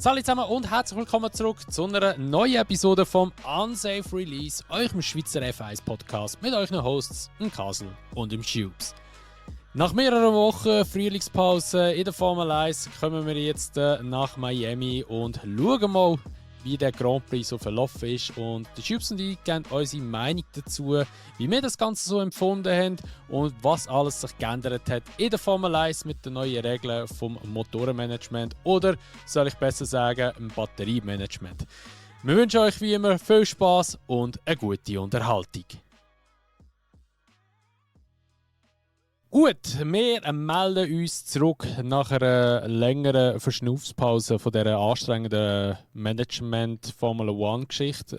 Hallo zusammen und herzlich willkommen zurück zu einer neuen Episode vom Unsafe Release, eurem Schweizer F1 Podcast mit euren Hosts, im Kasel und im Tubes. Nach mehreren Wochen Frühlingspause in der Formel 1 kommen wir jetzt nach Miami und schauen mal, wie der Grand Prix so verlaufen ist. Und die Tubes und ich geben unsere Meinung dazu, wie wir das Ganze so empfunden haben und was alles sich geändert hat in der Formel 1 mit den neuen Regeln vom Motorenmanagement oder, soll ich besser sagen, dem Batteriemanagement. Wir wünschen euch wie immer viel Spaß und eine gute Unterhaltung. Gut, wir melden uns zurück nach einer längeren Verschnaufspause von dieser anstrengenden Management-Formula-One-Geschichte.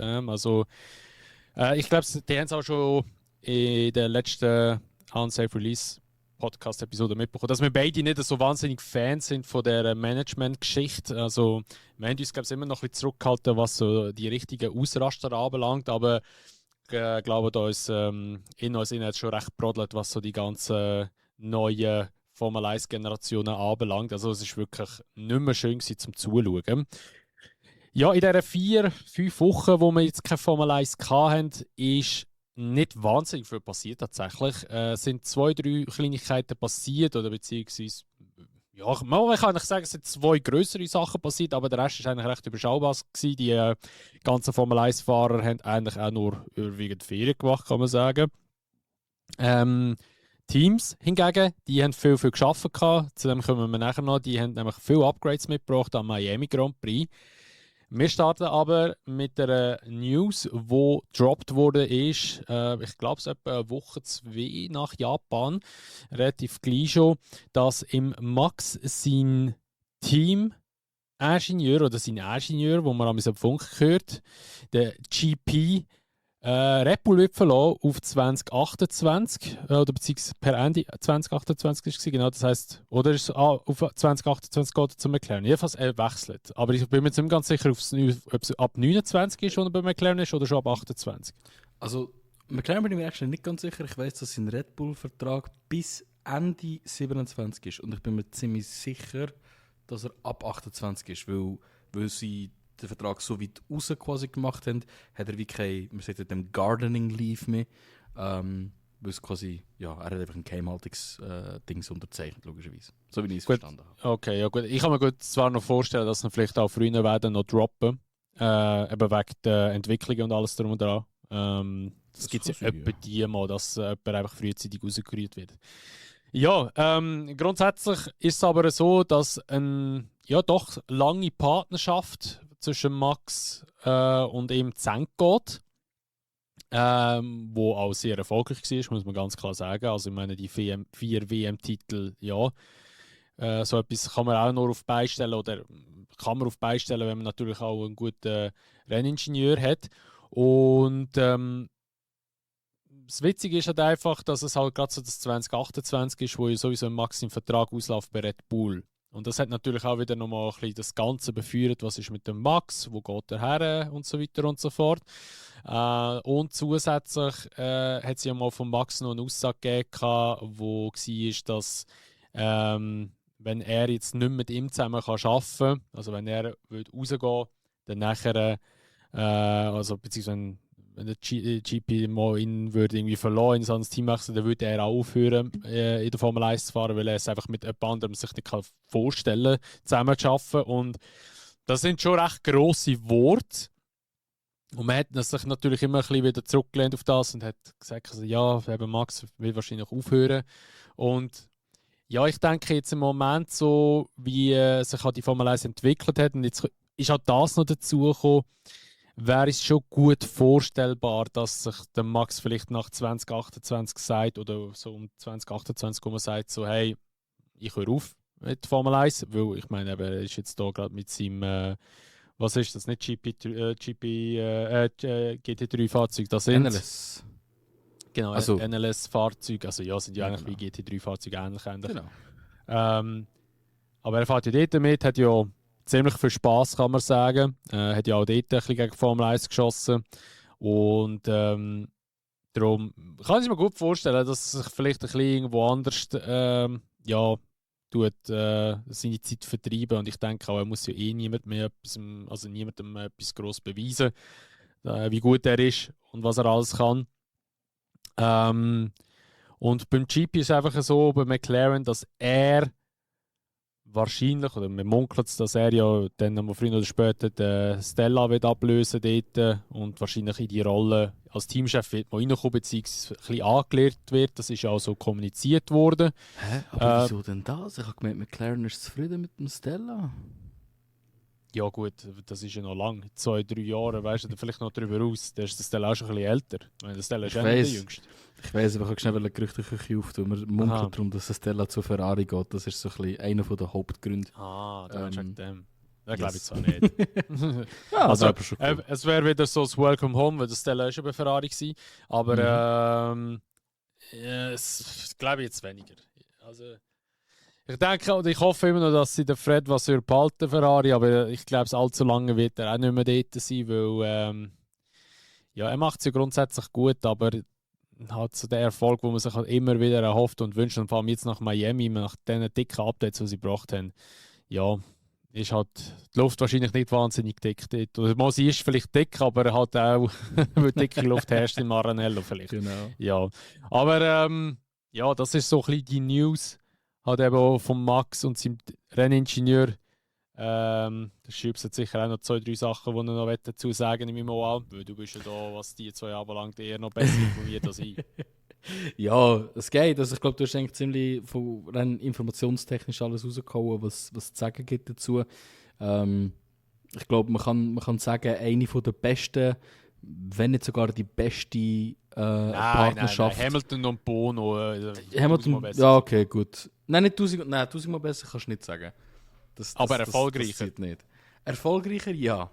Ich glaube, die haben es auch schon in der letzten Unsafe Release Podcast-Episode mitbekommen, dass wir beide nicht so wahnsinnig Fans sind von dieser Management-Geschichte. Also, wir haben uns, glaube ich, immer noch ein bisschen zurückgehalten, was so die richtigen Ausraster anbelangt, aber ich glaube, da ist in uns jetzt schon recht brodelt, was so die ganzen neuen Formel 1-Generationen anbelangt. Also es ist wirklich nicht mehr schön gewesen, zum Zuschauen. Ja, in diesen 4-5 Wochen, wo wir jetzt keine Formel 1 hatten, ist nicht wahnsinnig viel passiert tatsächlich. Es sind 2-3 Kleinigkeiten passiert, oder beziehungsweise ja, man kann nicht sagen, es sind 2 größere Sachen passiert, aber der Rest war eigentlich recht überschaubar gewesen. Die ganzen Formel 1-Fahrer haben eigentlich auch nur überwiegend Ferien gemacht, kann man sagen. Teams hingegen, die haben viel geschafft gehabt. Zu dem kommen wir nachher noch. Die haben nämlich viele Upgrades mitgebracht am Miami Grand Prix. Wir starten aber mit der News, die gedroppt wurde, ich glaube es etwa eine Woche, 2 nach Japan, relativ gleich schon, dass im Max sein Team-Ingenieur oder sein Ingenieur, wo man am Funk hört, der GP, Red Bull wird verlassen auf 2028 oder beziehungsweise per Ende 2028 ist es genau, das heisst, oder ist es auf 2028 geht er zu McLaren. Jedenfalls er wechselt. Aber ich bin mir jetzt nicht ganz sicher, ob es ab 29 ist, wo er bei McLaren ist, oder schon ab 28. Also McLaren bin ich mir actually nicht ganz sicher. Ich weiss, dass sein Red Bull-Vertrag bis Ende 27 ist und ich bin mir ziemlich sicher, dass er ab 28 ist, weil sie den Vertrag so weit raus quasi gemacht haben, hat er wie kein, man sagt dem Gardening Leave mehr, weil es quasi, ja, er hat einfach ein Geheimhaltungs-Dings unterzeichnet, logischerweise. So wie ich es verstanden habe. Okay, ja gut. Ich kann mir zwar noch vorstellen, dass sie vielleicht auch früher werden noch droppen, eben wegen der Entwicklung und alles drum und dran. Das gibt es ja etwa die mal, dass jemand einfach frühzeitig rausgerührt wird. Ja, grundsätzlich ist es aber so, dass eine ja, doch lange Partnerschaft zwischen Max und ihm zu geht, wo auch sehr erfolgreich war, muss man ganz klar sagen. Also ich meine, die 4 WM-Titel, ja, so etwas kann man auch nur auf beistellen oder kann man auf beistellen, wenn man natürlich auch einen guten Renningenieur hat. Und das Witzige ist halt einfach, dass es halt gerade so das 2028 ist, wo ja sowieso ein Max im Vertrag ausläuft bei Red Bull. Und das hat natürlich auch wieder nochmal ein bisschen das Ganze befeuert, was ist mit dem Max, wo geht er her und so weiter und so fort. Und zusätzlich hat es ja mal von Max noch eine Aussage gegeben, wo war, dass wenn er jetzt nicht mehr mit ihm zusammen arbeiten kann, also wenn er rausgehen dann nachher, also beziehungsweise wenn der GP mal ihn würde irgendwie verloren in so ein Team wechseln, dann würde er auch aufhören, in der Formel 1 zu fahren, weil er es einfach mit jemand anderem sich nicht vorstellen kann, zusammen zu arbeiten. Und das sind schon recht grosse Worte. Und man hat sich natürlich immer ein bisschen wieder zurückgelehnt auf das und hat gesagt, also, ja, eben Max will wahrscheinlich aufhören. Und ja, ich denke jetzt im Moment so, wie sich halt die Formel 1 entwickelt hat, und jetzt ist auch das noch dazu gekommen, wäre es schon gut vorstellbar, dass sich der Max vielleicht nach 2028 sagt, oder so um 2028 sagt, so hey, ich höre auf mit Formel 1, weil ich meine, er ist jetzt da gerade mit seinem, was ist das, nicht GT3-Fahrzeug, das sind NLS. Genau, also NLS-Fahrzeuge, also ja, sind ja eigentlich genau. wie GT3-Fahrzeuge ähnlich. Genau. Aber er fährt ja dort mit, hat ja ziemlich viel Spass, kann man sagen. Hat ja auch dort ein bisschen gegen Formel 1 geschossen. Und darum kann ich mir gut vorstellen, dass sich vielleicht ein bisschen irgendwo anders ja, seine Zeit vertreiben. Und ich denke auch, er muss ja niemandem etwas gross beweisen, wie gut er ist und was er alles kann. Und beim GP ist es einfach so, bei McLaren, dass er wahrscheinlich, oder man munkelt es, dass er ja dann noch früher oder später den Stella wird ablösen dort und wahrscheinlich in die Rolle als Teamchef wird mal reinkommen, beziehungsweise ein bisschen angelehrt wird. Das ist ja auch so kommuniziert worden. Hä? Aber wieso denn das? Ich habe gemeint, McLaren ist zufrieden mit dem Stella. Ja gut, das ist ja noch lang, 2-3 Jahre, weißt du, vielleicht noch darüber aus. Der ist der Stella auch schon ein bisschen älter. Ich meine, der Stella ist ja nicht der Jüngste. Ich weiss, aber ich habe schnell eine Gerüchteküche auftun. Man munkelt darum, dass der Stella zu Ferrari geht. Das ist so ein bisschen einer der Hauptgründe. Da ist dem. Das glaube ich zwar nicht. Ja, also, das schon cool. Es wäre wieder so das Welcome Home, weil der Stella ist schon bei Ferrari gewesen. Aber es glaube ich jetzt weniger. Also, ich denke und ich hoffe immer noch, dass sie den Fred was behalten Ferrari, aber ich glaube, allzu lange wird er auch nicht mehr dort sein, weil er macht es ja grundsätzlich gut, aber hat so den Erfolg, wo man sich halt immer wieder erhofft und wünscht, und vor allem jetzt nach Miami, nach den dicken Updates, die sie gebracht haben, ja, ist halt die Luft wahrscheinlich nicht wahnsinnig dick dort. Oder sie ist vielleicht dick, aber halt auch, weil dicke Luft herrscht in Maranello vielleicht. Genau. Ja, aber das ist so ein bisschen die News, halt eben auch von Max und seinem Renningenieur. Der Schübs hat sicher auch noch 2-3 Sachen, die er noch dazu sagen in meinem Ohr, weil du bist ja da, was die 2 anbelangt, eher noch besser informiert als ich. Ja, es geht. Also ich glaube, du hast eigentlich ziemlich von rein informationstechnisch alles rausgehauen, was zu sagen gibt dazu. Ich glaube, man kann sagen, eine der besten, wenn nicht sogar die beste Partnerschaft. Nein. Hamilton und Bono. Hamilton, ja, okay, gut. Nein, nicht 1000 Mal besser kannst du nicht sagen. Aber erfolgreicher. Das nicht. Erfolgreicher, ja.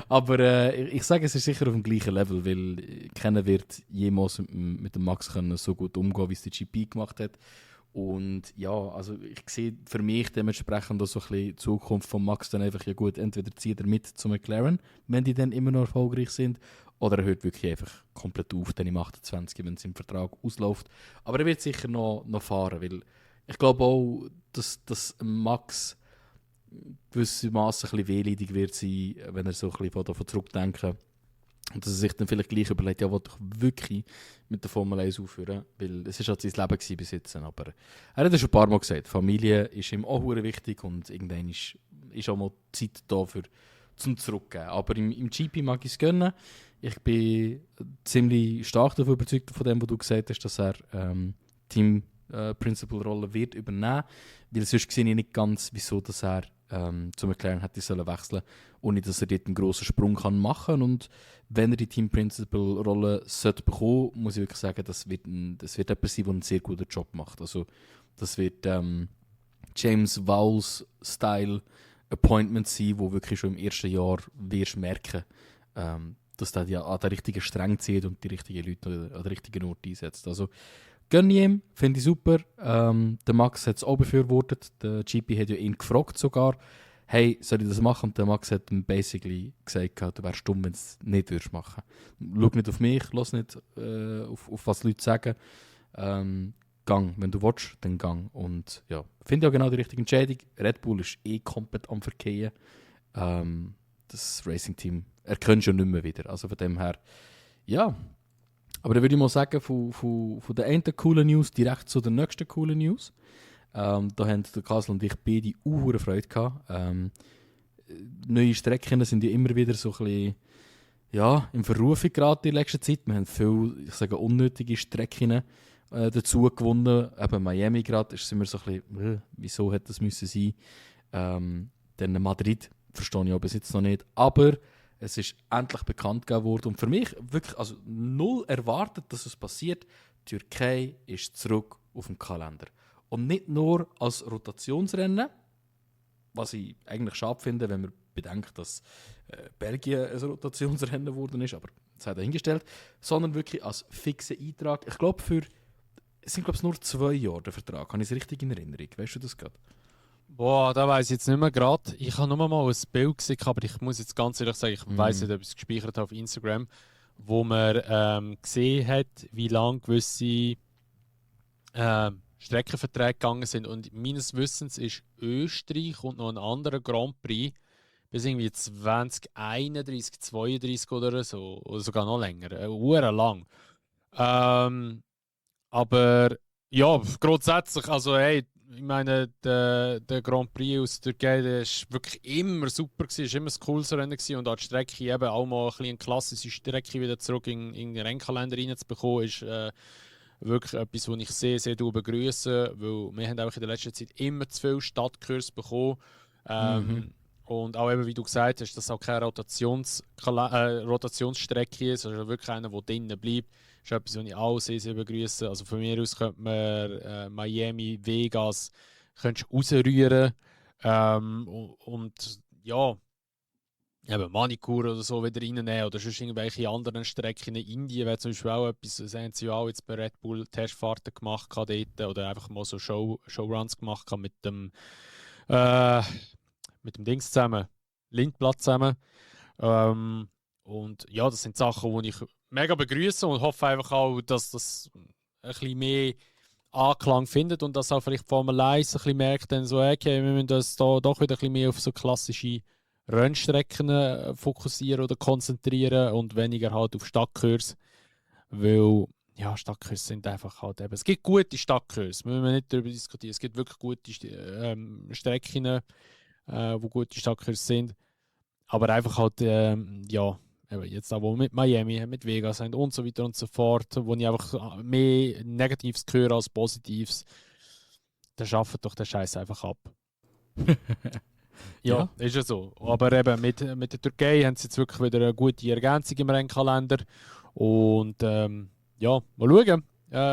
Aber ich sage, es ist sicher auf dem gleichen Level, weil keiner wird jemals mit dem Max können so gut umgehen, wie es der GP gemacht hat. Und ja, also ich sehe für mich dementsprechend auch so ein bisschen die Zukunft von Max dann einfach, ja gut, entweder zieht er mit zu McLaren, wenn die dann immer noch erfolgreich sind, oder er hört wirklich einfach komplett auf, dann im 28, wenn sein Vertrag ausläuft. Aber er wird sicher noch fahren, weil ich glaube auch, dass Max gewissermaßen ein bisschen wehleidig wird sein, wenn er so ein bisschen davon zurückdenken. Und dass er sich dann vielleicht gleich überlegt, ja, wollte ich wirklich mit der Formel 1 aufhören, weil es ist halt sein Leben gewesen bis jetzt. Aber er hat ja schon ein paar Mal gesagt, Familie ist ihm auch sehr wichtig und irgendwann ist auch mal Zeit da zum Zurückgeben. Aber im GP mag ich es gönnen. Ich bin ziemlich stark davon überzeugt, von dem, was du gesagt hast, dass er Team Principal-Rolle wird übernehmen, weil sonst sehe ich nicht ganz, wieso dass er zu McLaren hätte sollen wechseln, ohne dass er dort einen grossen Sprung kann machen. Und wenn er die Team Principal-Rolle sollte bekommen, muss ich wirklich sagen, das wird jemand sein, der einen sehr guten Job macht. Also das wird James Vowles-Style Appointment sein, wo wirklich schon im ersten Jahr wirst merken, dass der ja an den richtigen Strang zieht und die richtigen Leute an den richtigen Ort einsetzt. Also gönne ihm, finde ich super. Der Max hat es auch befürwortet. Der GP hat ja ihn gefragt sogar, hey, soll ich das machen? Und der Max hat ihm basically gesagt, du wärst dumm, wenn du es nicht würdest machen. Schau nicht auf mich, lass nicht auf was die Leute sagen. Gang, wenn du willst, dann gang. Und ja, finde ich auch genau die richtige Entscheidung. Red Bull ist komplett am Verkehren. Das Racing-Team erkennt schon nicht mehr wieder. Also von dem her, ja. Aber dann würde ich mal sagen, von der einen coolen News direkt zu der nächsten coolen News. Da haben der Kasel und ich beide auch Freude gehabt. Neue Strecken sind ja immer wieder so ein bisschen, ja, in Verrufung geraten in letzter Zeit. Wir haben viele, ich sage, unnötige Strecken dazu gewonnen. Eben Miami gerade, sind wir so ein bisschen, wieso hätte das müssen sein? Dann Madrid, verstehe ich auch bis jetzt noch nicht. Aber es ist endlich bekannt gegeben worden. Und für mich wirklich, also null erwartet, dass es passiert. Die Türkei ist zurück auf dem Kalender. Und nicht nur als Rotationsrennen, was ich eigentlich schade finde, wenn man bedenkt, dass Belgien ein Rotationsrennen geworden ist, aber das hat er hingestellt, sondern wirklich als fixer Eintrag. Ich glaube, es sind nur 2 Jahre der Vertrag. Habe ich es richtig in Erinnerung? Weißt du das gerade? Boah, da weiss ich jetzt nicht mehr gerade. Ich habe nur mal ein Bild gesehen, aber ich muss jetzt ganz ehrlich sagen, ich weiss nicht, ob ich es gespeichert habe auf Instagram, wo man gesehen hat, wie lange gewisse Streckenverträge gegangen sind. Und meines Wissens ist Österreich und noch ein anderer Grand Prix bis irgendwie 2031, 32 oder so, oder sogar noch länger, lang. Aber ja, grundsätzlich, also hey, ich meine, der Grand Prix aus der Türkei, der ist wirklich immer super gewesen, ist immer ein cooles Rennen gewesen und auch die Strecke eben auch mal ein bisschen eine klassische Strecke wieder zurück in den Rennkalender reinzubekommen, ist wirklich etwas, was ich sehr, sehr begrüße, weil wir haben einfach in der letzten Zeit immer zu viele Stadtkurs bekommen. Und auch eben, wie du gesagt hast, dass es auch keine Rotationsstrecke ist, also wirklich einer, der drinnen bleibt, ist etwas, was ich auch sehr, sehr begrüße. Also von mir aus könnte man Miami, Vegas rausrühren. Und ja, eben Manikur oder so wieder reinnehmen oder sonst irgendwelche anderen Strecken. In Indien wäre zum Beispiel auch etwas, das haben sie ja auch jetzt bei Red Bull Testfahrten gemacht dort, oder einfach mal so Showruns gemacht mit dem Dings zusammen, Lindblatt zusammen. Und ja, das sind Sachen, die ich mega begrüße und hoffe einfach auch, dass das ein bisschen mehr Anklang findet und dass auch vielleicht Formel 1 ein bisschen merkt, dann so, okay, wir müssen das da doch wieder ein bisschen mehr auf so klassische Rennstrecken fokussieren oder konzentrieren und weniger halt auf Stadtkurs. Weil, ja, Stadtkurs sind einfach halt eben, es gibt gute Stadtkurs, müssen wir nicht darüber diskutieren, es gibt wirklich gute Strecken, wo gute Stadtkurs sind, aber einfach halt, ja, jetzt auch mit Miami, mit Vegas und so weiter und so fort, wo ich einfach mehr Negatives höre als Positives, dann schafft doch der Scheiß einfach ab. Ja, ist ja so. Aber eben mit der Türkei haben sie jetzt wirklich wieder eine gute Ergänzung im Rennkalender. Und ja, mal schauen,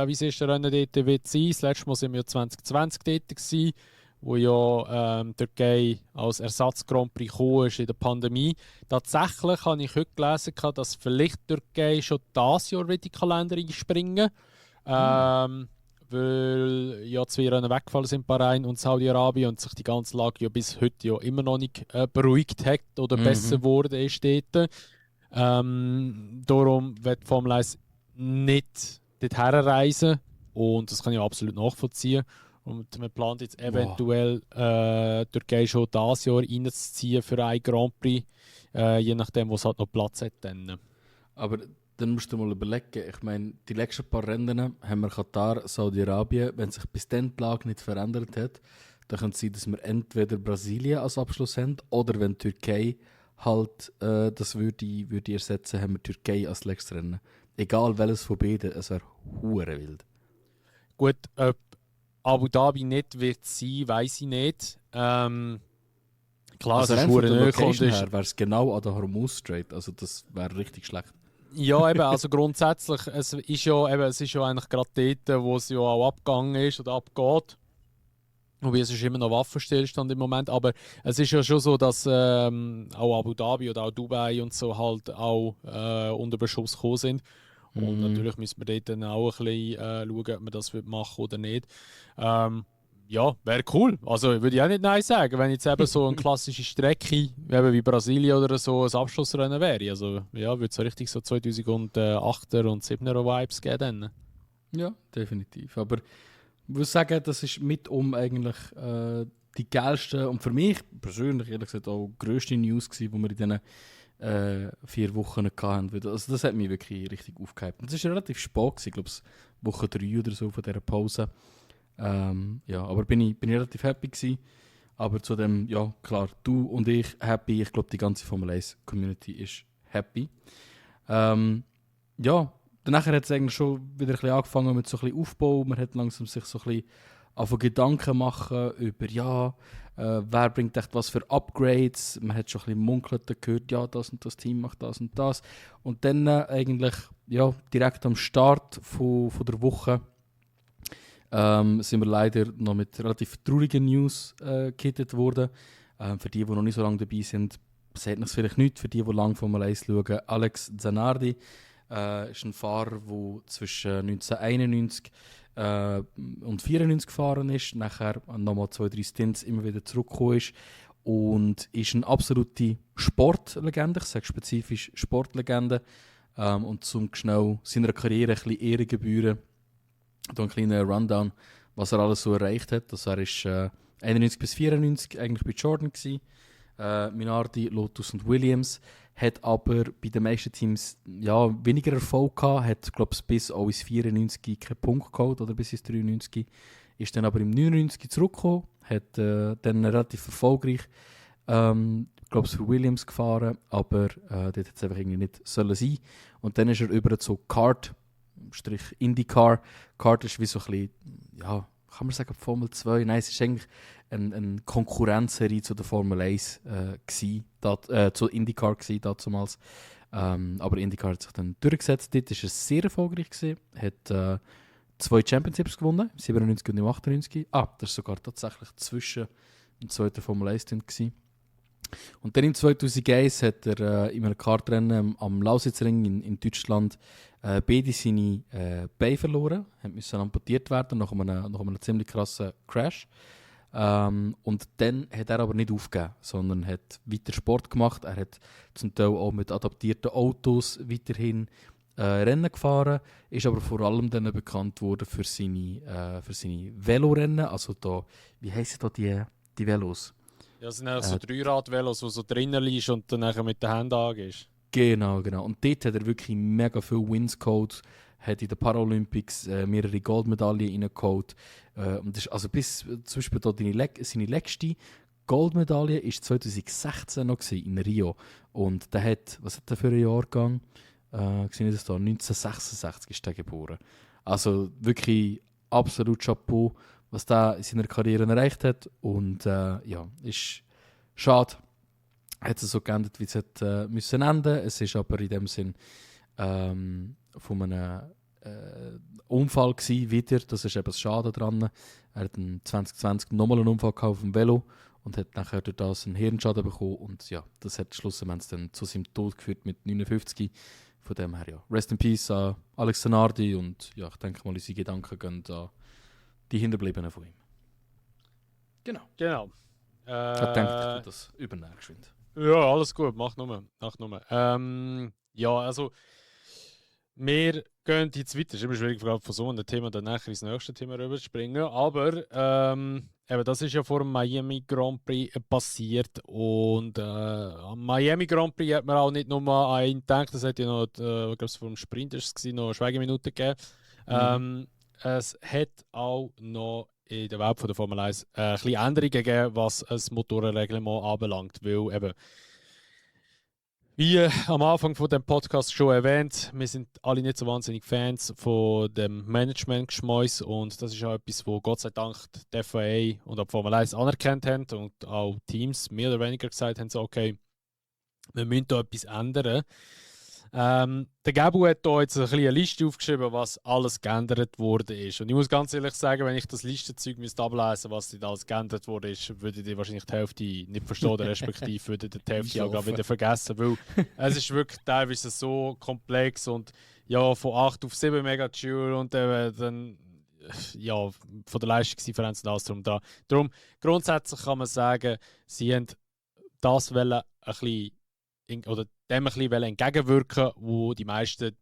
wie es ist, der Rennen dort wird sein. Das letzte Mal waren wir ja 2020 dort gewesen, wo ja die Türkei als Ersatz Grand Prix gekommen ist in der Pandemie. Tatsächlich habe ich heute gelesen, dass vielleicht die Türkei schon dieses Jahr in die Kalender einspringen. Weil ja 2 Rennen weggefallen sind, Bahrain und Saudi-Arabien, und sich die ganze Lage ja bis heute ja immer noch nicht beruhigt hat oder besser geworden ist dort. Darum wird die Formel 1 nicht dorthin reisen und das kann ich absolut nachvollziehen. Und man plant jetzt eventuell Türkei schon dieses Jahr reinzuziehen für einen Grand Prix, je nachdem, wo es halt noch Platz hat. Dann. Aber dann musst du mal überlegen, ich meine, die letzten paar Rennen haben wir Katar, Saudi-Arabien. Wenn sich bis dann die Lage nicht verändert hat, dann kann es sein, dass wir entweder Brasilien als Abschluss haben oder wenn die Türkei halt das würde ersetzen, haben wir Türkei als letztes Rennen. Egal welches von beiden, es wäre hure wild. Gut, ob Abu Dhabi nicht wird sein, weiss ich nicht. Klar, also es ist von der hure Location her wäre es genau an der Hormuz Strait, also das wäre richtig schlecht. Ja, eben, also grundsätzlich, es ist ja eigentlich gerade dort, wo es ja auch abgegangen ist oder abgeht. Wobei es ist immer noch Waffenstillstand im Moment, aber es ist ja schon so, dass auch Abu Dhabi oder auch Dubai und so halt auch unter Beschuss gekommen sind. Und natürlich müssen wir dort dann auch ein bisschen schauen, ob man das machen oder nicht. Ja, wäre cool. Also würde ich auch nicht Nein sagen, wenn jetzt eben so eine klassische Strecke, eben wie Brasilien oder so, ein Abschlussrennen wäre. Also ja, würde es so richtig so 2008er und 7er Vibes geben dann. Ja, definitiv. Aber ich würde sagen, das ist eigentlich die geilste und für mich persönlich ehrlich gesagt auch grösste News gewesen, die wir in diesen 4 Wochen hatten. Also das hat mich wirklich richtig aufgehypt. Und es war relativ spät gewesen, ich glaube Woche 3 oder so von dieser Pause. Ja, aber bin ich relativ happy gewesen. Aber zu dem, ja klar, du und ich happy. Ich glaube, die ganze Formel 1 Community ist happy. Ja, danach hat es eigentlich schon wieder ein bisschen angefangen mit so ein bisschen Aufbau. Man hat langsam sich so ein bisschen angefangen Gedanken machen über, ja, wer bringt echt was für Upgrades. Man hat schon ein bisschen munkelt gehört, ja, das und das Team macht das und das. Und dann eigentlich, ja, direkt am Start von der Woche sind wir leider noch mit relativ traurigen News gehittet worden. Für die noch nicht so lange dabei sind, sagt es vielleicht nicht. Für die lange Formel 1 schauen, Alex Zanardi ist ein Fahrer, der zwischen 1991 und 1994 gefahren ist, nachher nochmal 2-3 Stints immer wieder zurückgekommen ist und ist eine absolute Sportlegende, ich sage spezifisch Sportlegende, und zum schnell seiner Karriere ein bisschen Ehre gebühren, da einen kleinen Rundown, was er alles so erreicht hat. Also er ist 91 bis 94 eigentlich bei Jordan gewesen. Minardi, Lotus und Williams. Hat aber bei den meisten Teams weniger Erfolg gehabt. Hat, glaube ich, bis auch ins 94 keinen Punkt geholt oder bis ins 93. Ist dann aber im 99 zurückgekommen. Hat dann relativ erfolgreich, glaube ich, für Williams gefahren. Aber dort hat es einfach irgendwie nicht sollen sein. Und dann ist er über zu Kart, IndyCar. Kart ist wie so ein bisschen, kann man sagen, Formel 2? Nein, es ist eigentlich eine Konkurrenzserie zu der Formel 1 zu IndyCar damals. Aber IndyCar hat sich dann durchgesetzt. Dort war er sehr erfolgreich gewesen. Hat 2 Championships gewonnen, im 97 und im 98. Das war sogar tatsächlich zwischen dem zweiten Formel 1 gewesen. Und dann im 2001 hat er in einem Kartrennen am Lausitzring in Deutschland beide seine Beine verloren, mussten amputiert werden nach einem ziemlich krassen Crash. Und dann hat er aber nicht aufgegeben, sondern hat weiter Sport gemacht. Er hat zum Teil auch mit adaptierten Autos weiterhin Rennen gefahren, ist aber vor allem dann bekannt worden für seine Velorennen. Also da, wie heissen da die Velos? Ja, das sind auch so Dreirad-Velos, wo so drinnen liegst und dann nachher mit den Händen angehst. Genau. Und dort hat er wirklich mega viel Wins geholt, hat in den Paralympics mehrere Goldmedaillen reingeholt. Und das ist, also bis zum Beispiel da seine letzte Goldmedaille war 2016 noch in Rio. Und der hat, was hat der für ein Jahrgang? Gesehen das da? 1966 ist der geboren. Also wirklich absolut Chapeau, was der in seiner Karriere erreicht hat. Und ist schade. Hat es so geendet, wie es hätte müssen enden. Es ist aber in dem Sinn von einem Unfall gewesen, wieder. Das ist eben das Schade dran. Er hat in 2020 nochmal einen Unfall gehabt auf dem Velo und hat nachher durch das einen Hirnschaden bekommen. Und ja, das hat schlussendlich dann zu seinem Tod geführt mit 59. Von dem her, ja. Rest in Peace an Alex Zanardi und ja, ich denke mal, unsere Gedanken gehen an die Hinterbliebenen von ihm. Genau. Ich habe gedacht, ich würde das übernehmen geschwind. Ja, alles gut, mach nur. Also wir gehen jetzt weiter. Es ist immer schwierig, von so einem Thema dann nachher ins nächste Thema rüber zu springen. Aber das ist ja vor dem Miami Grand Prix passiert. Und am Miami Grand Prix hat man auch nicht nur an einen gedacht, es hat ja noch, ich glaube, vor dem Sprint ist es noch eine Schweigeminute gegeben. Es hat auch noch in der Welt von der Formel 1 ein bisschen Änderungen gegeben, was das Motorenreglement anbelangt. Weil eben, wie am Anfang von dem Podcast schon erwähnt, wir sind alle nicht so wahnsinnig Fans von dem Management-Geschmäus und das ist auch etwas, wo Gott sei Dank die FIA und auch die Formel 1 anerkannt haben und auch Teams mehr oder weniger gesagt haben, so, okay, wir müssen da etwas ändern. Der Gabu hat hier jetzt eine Liste aufgeschrieben, was alles geändert wurde ist. Und ich muss ganz ehrlich sagen, wenn ich das Listenzeug ablesen müsste, was dort alles geändert wurde ist, würde ich wahrscheinlich die Hälfte nicht verstehen, respektive würde die Hälfte auch gerade wieder vergessen, weil es ist wirklich teilweise so komplex und ja, von 8 auf 7 Megajoule und dann ja, von der Leistungsdifferenz und alles darum. Grundsätzlich kann man sagen, sie haben das wollen ein bisschen oder dem ein bisschen entgegenwirken, wo die meisten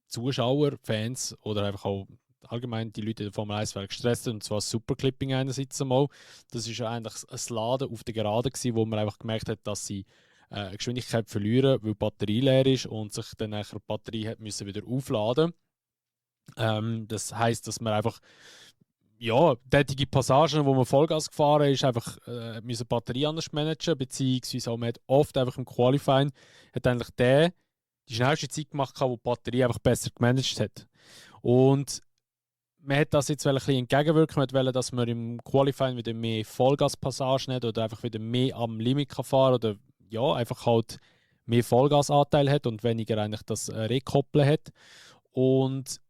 Zuschauer, Fans oder einfach auch allgemein die Leute in der Formel 1 gestresst sind, und zwar das Superclipping einerseits einmal. Das war ja eigentlich ein Laden auf der Geraden gewesen, wo man einfach gemerkt hat, dass sie Geschwindigkeit verlieren, weil die Batterie leer ist und sich dann nachher die Batterie hat müssen wieder aufladen. Das heisst, dass man einfach tätige Passagen, wo man Vollgas gefahren ist, einfach müssen Batterie anders managen, beziehungsweise auch man hat oft einfach im Qualifying hat eigentlich die schnellste Zeit gemacht, wo die Batterie einfach besser gemanagt hat. Und man hat das jetzt ein bisschen entgegenwirken, man wollte, dass man im Qualifying wieder mehr Vollgaspassagen hat oder einfach wieder mehr am Limit kann fahren oder ja, einfach halt mehr Vollgasanteil hat und weniger eigentlich das Rekoppeln hat. Und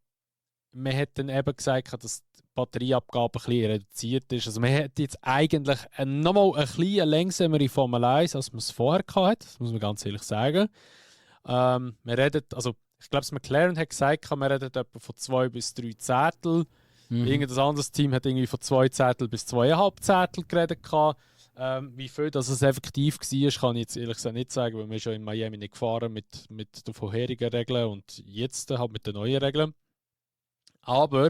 man hat dann eben gesagt, dass die Batterieabgabe ein bisschen reduziert ist. Also man hat jetzt eigentlich nochmal ein bisschen langsamere Formel 1, als man es vorher hatte. Das muss man ganz ehrlich sagen. Ich glaube, das McLaren hat gesagt, man redet etwa von 2 bis 3 Zehntel. Irgendein anderes Team hat irgendwie von 2 Zehntel bis 2,5 Zehntel geredet. Wie viel das effektiv war, kann ich jetzt ehrlich gesagt nicht sagen, weil wir schon in Miami nicht gefahren mit den vorherigen Regeln und jetzt halt mit den neuen Regeln. Aber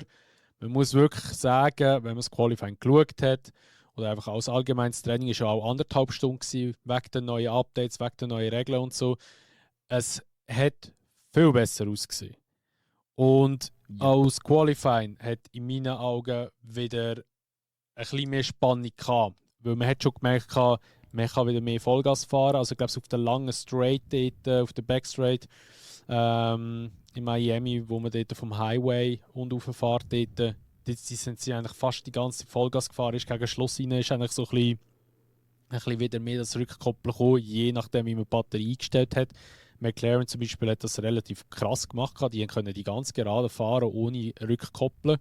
Man muss wirklich sagen, wenn man das Qualifying geschaut hat, oder einfach als allgemeines Training ist ja auch 1,5 Stunden gewesen, wegen den neuen Updates, wegen den neuen Regeln und so. Es hat viel besser ausgesehen. Und auch das Qualifying hat in meinen Augen wieder ein bisschen mehr Spannung gehabt. Weil man hat schon gemerkt, man kann wieder mehr Vollgas fahren. Also ich glaube, auf der langen Straight dort, auf der Backstraight in Miami, wo man dort vom Highway und rauffährt, dort sind sie eigentlich fast die ganze Vollgas gefahren. Ist gegen Schluss rein, ist eigentlich so ein bisschen wieder mehr das Rückkoppeln gekommen, je nachdem, wie man die Batterie eingestellt hat. McLaren zum Beispiel hat das relativ krass gemacht. Die können die ganz gerade fahren, ohne Rückkoppeln.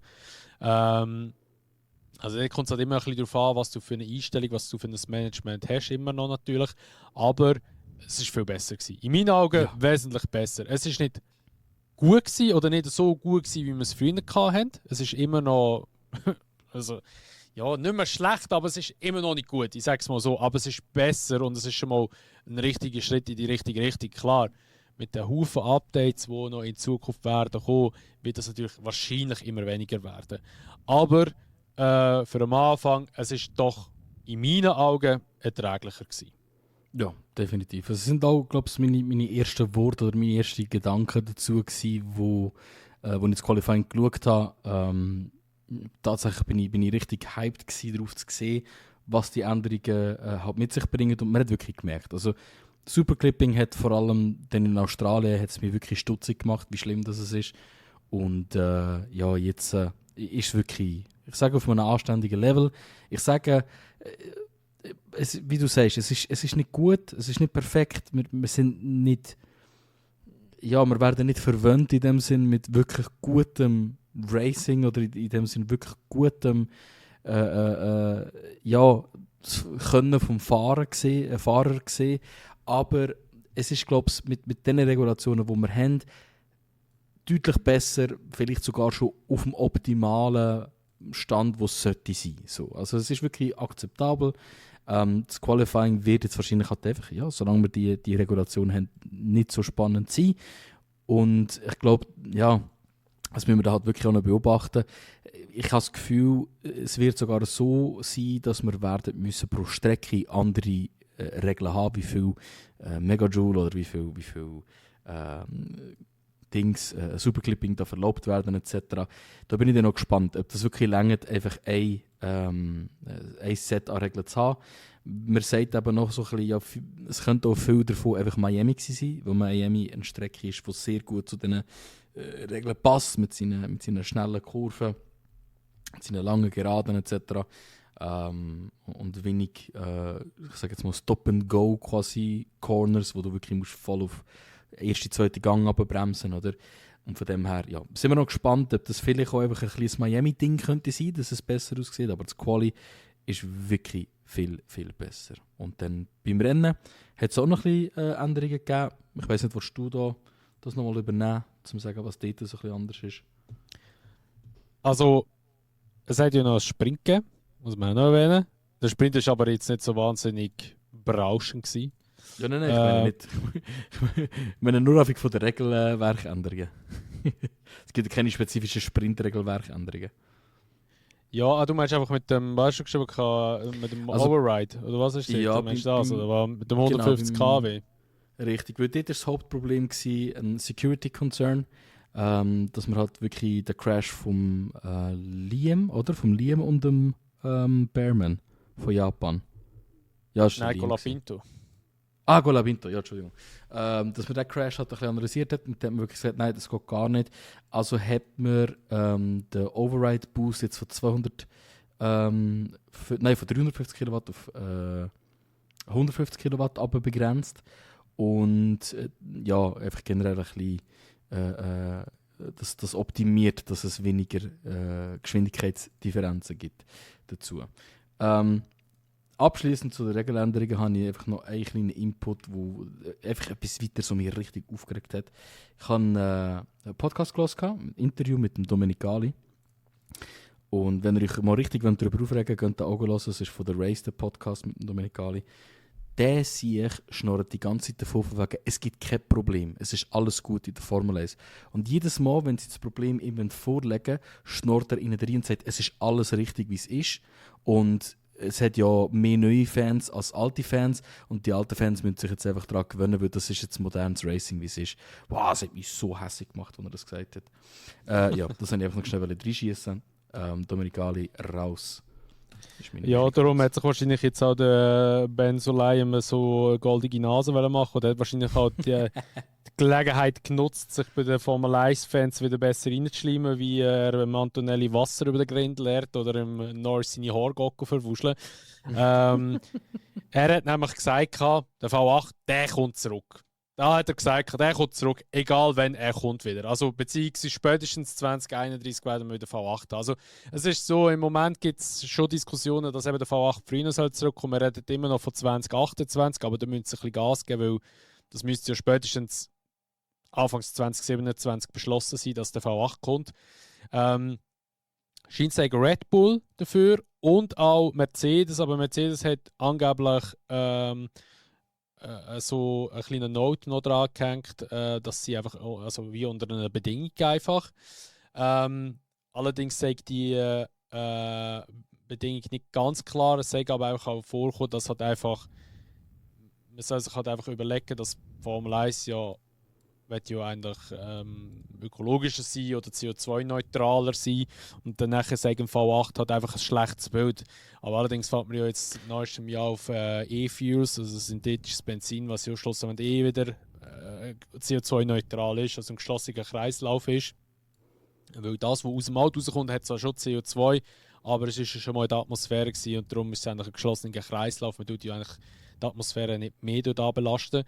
Also da kommt es halt immer ein bisschen darauf an, was du für eine Einstellung, was du für ein Management hast, immer noch natürlich. Aber es war viel besser gewesen. In meinen Augen wesentlich besser. Es ist nicht gut gewesen oder nicht so gut gewesen, wie wir es früher hatten. Es ist immer noch, also ja, nicht mehr schlecht, aber es ist immer noch nicht gut. Ich sage es mal so, aber es ist besser und es ist schon mal ein richtiger Schritt in die richtige Richtung. Klar, mit den Haufen Updates, die noch in Zukunft werden kommen, wird das natürlich wahrscheinlich immer weniger werden. Aber für den Anfang, es ist doch in meinen Augen erträglicher gewesen. Ja, definitiv. Es sind auch, glaube ich, meine ersten Worte oder meine ersten Gedanken dazu gewesen, wo ich das Qualifying geschaut habe. Tatsächlich bin ich richtig hyped gewesen, darauf zu sehen, was die Änderungen halt mit sich bringen, und man hat wirklich gemerkt. Also Superclipping hat vor allem dann in Australien hat's mir wirklich stutzig gemacht, wie schlimm das ist. Und ja, jetzt ist es wirklich, ich sage, auf einem anständigen Level. Ich sage, wie du sagst, es ist nicht gut, es ist nicht perfekt, wir sind nicht, ja, wir werden nicht verwöhnt in dem Sinn mit wirklich gutem Racing oder in dem Sinn wirklich gutem ja, Können vom Fahrer gesehen, aber es ist, glaube ich, mit den Regulationen, die wir haben, deutlich besser, vielleicht sogar schon auf dem optimalen Stand, wo es sollte sein. So. Also es ist wirklich akzeptabel. Das Qualifying wird jetzt wahrscheinlich halt einfach, ja, solange wir die Regulation haben, nicht so spannend sein. Und ich glaube, ja, das müssen wir da halt wirklich auch noch beobachten. Ich habe das Gefühl, es wird sogar so sein, dass wir werden müssen pro Strecke andere Regeln haben, wie viel Megajoule oder wie viel Dings, Superclipping da verlobt werden etc. Da bin ich dann noch gespannt, ob das wirklich reicht, einfach ein Set an Regeln zu haben. Man sagt eben noch so ein bisschen, ja, es könnte auch viel davon einfach Miami gewesen sein, weil Miami eine Strecke ist, die sehr gut zu diesen Regeln passt, mit seinen schnellen Kurven, mit seinen langen Geraden etc. Und wenig, ich sage jetzt mal Stop-and-Go quasi Corners, wo du wirklich musst voll auf erste, zweite Gang abbremsen, oder? Und von dem her, ja, sind wir noch gespannt, ob das vielleicht auch einfach ein kleines Miami-Ding könnte sein, dass es besser aussieht, aber das Quali ist wirklich viel, viel besser. Und dann beim Rennen hat es auch noch ein bisschen Änderungen gegeben. Ich weiss nicht, willst du da das nochmal übernehmen, um zu sagen, was dort so ein bisschen anders ist? Also, es hat ja noch ein Sprint gegeben, muss man auch noch erwähnen. Der Sprint war aber jetzt nicht so wahnsinnig berauschend gewesen. Ja, nein, ich meine nicht. Ich meine nur einfach von der Regelwerkänderungen. Es gibt keine spezifischen Sprintregelwerkänderungen. Ja, du meinst einfach mit dem, weißt du, geschrieben, mit dem Override, oder was ist das? Ja, meinst du das? Oder mit dem 150 kW? Richtig, weil dort war das Hauptproblem ein Security Concern, dass man halt wirklich den Crash vom Liam, oder? Vom Liam und dem Bearman von Japan. Ja, Nein, Colapinto. Colapinto, ja, Entschuldigung. Dass man den Crash halt ein bisschen analysiert hat und dann hat man wirklich gesagt, nein, das geht gar nicht. Also hat man den Override Boost jetzt von 350 Kilowatt auf 150 Kilowatt aber begrenzt. Und ja, einfach generell ein bisschen das optimiert, dass es weniger Geschwindigkeitsdifferenzen gibt dazu. Abschließend zu den Regeländerungen habe ich einfach noch einen kleinen Input, der einfach etwas weiter so mich richtig aufgeregt hat. Ich habe einen Podcast gehört, ein Interview mit dem Domenicali. Und wenn ihr euch mal richtig darüber aufregen wollt, könnt ihr auch hören. Das ist von der Race, der Podcast mit dem Domenicali. der sich schnurrt die ganze Zeit davon wegen, es gibt kein Problem, es ist alles gut in der Formel 1. Und jedes Mal, wenn sie das Problem eben vorlegen, schnurrt er ihnen rein und sagt, es ist alles richtig, wie es ist. Und es hat ja mehr neue Fans als alte Fans und die alten Fans müssen sich jetzt einfach daran gewöhnen, weil das ist jetzt modernes Racing, wie es ist. Wow, es hat mich so hässlich gemacht, als er das gesagt hat. Ja, das wollte ich einfach noch schnell reinschießen. Dominicali raus. Ja, darum hat sich wahrscheinlich jetzt auch der Ben Sulayem so eine goldige Nase machen und er hat wahrscheinlich auch die Gelegenheit genutzt, sich bei den Formel 1-Fans wieder besser reinzuschleimen, wie er Antonelli Wasser über den Grind leert oder im Norris seine Haargockel verwuscheln. Er hat nämlich gesagt, der V8, der kommt zurück. Da hat er gesagt, der kommt zurück, egal wann er kommt wieder. Also beziehungsweise spätestens 2031 werden wir wieder V8 haben. Also es ist so, im Moment gibt es schon Diskussionen, dass eben der V8 früher soll zurückkommen. Wir reden immer noch von 2028, aber da müssen sie ein bisschen Gas geben, weil das müsste ja spätestens Anfangs 2027 beschlossen sein, dass der V8 kommt. Scheint sagen Red Bull dafür und auch Mercedes, aber Mercedes hat angeblich so eine kleine Note noch dran gehängt, dass sie einfach, also wie unter einer Bedingung einfach. Allerdings sagt die Bedingung nicht ganz klar, es sagt aber auch vorkommen, dass halt einfach, man soll sich halt einfach überlegen, dass Formel 1 ja eigentlich ökologischer sein oder CO2-neutraler sein und dann nachher sagen V8 hat einfach ein schlechtes Bild. Aber allerdings fällt man ja jetzt neuestem Jahr auf E-Fuels, also synthetisches Benzin, was ja schlussendlich wieder CO2-neutral ist, also ein geschlossener Kreislauf ist. Weil das, was aus dem Auto rauskommt, hat zwar schon CO2, aber es ist ja schon mal in der Atmosphäre gewesen und darum ist es eigentlich ein geschlossener Kreislauf. Man tut ja eigentlich die Atmosphäre nicht mehr dort belasten.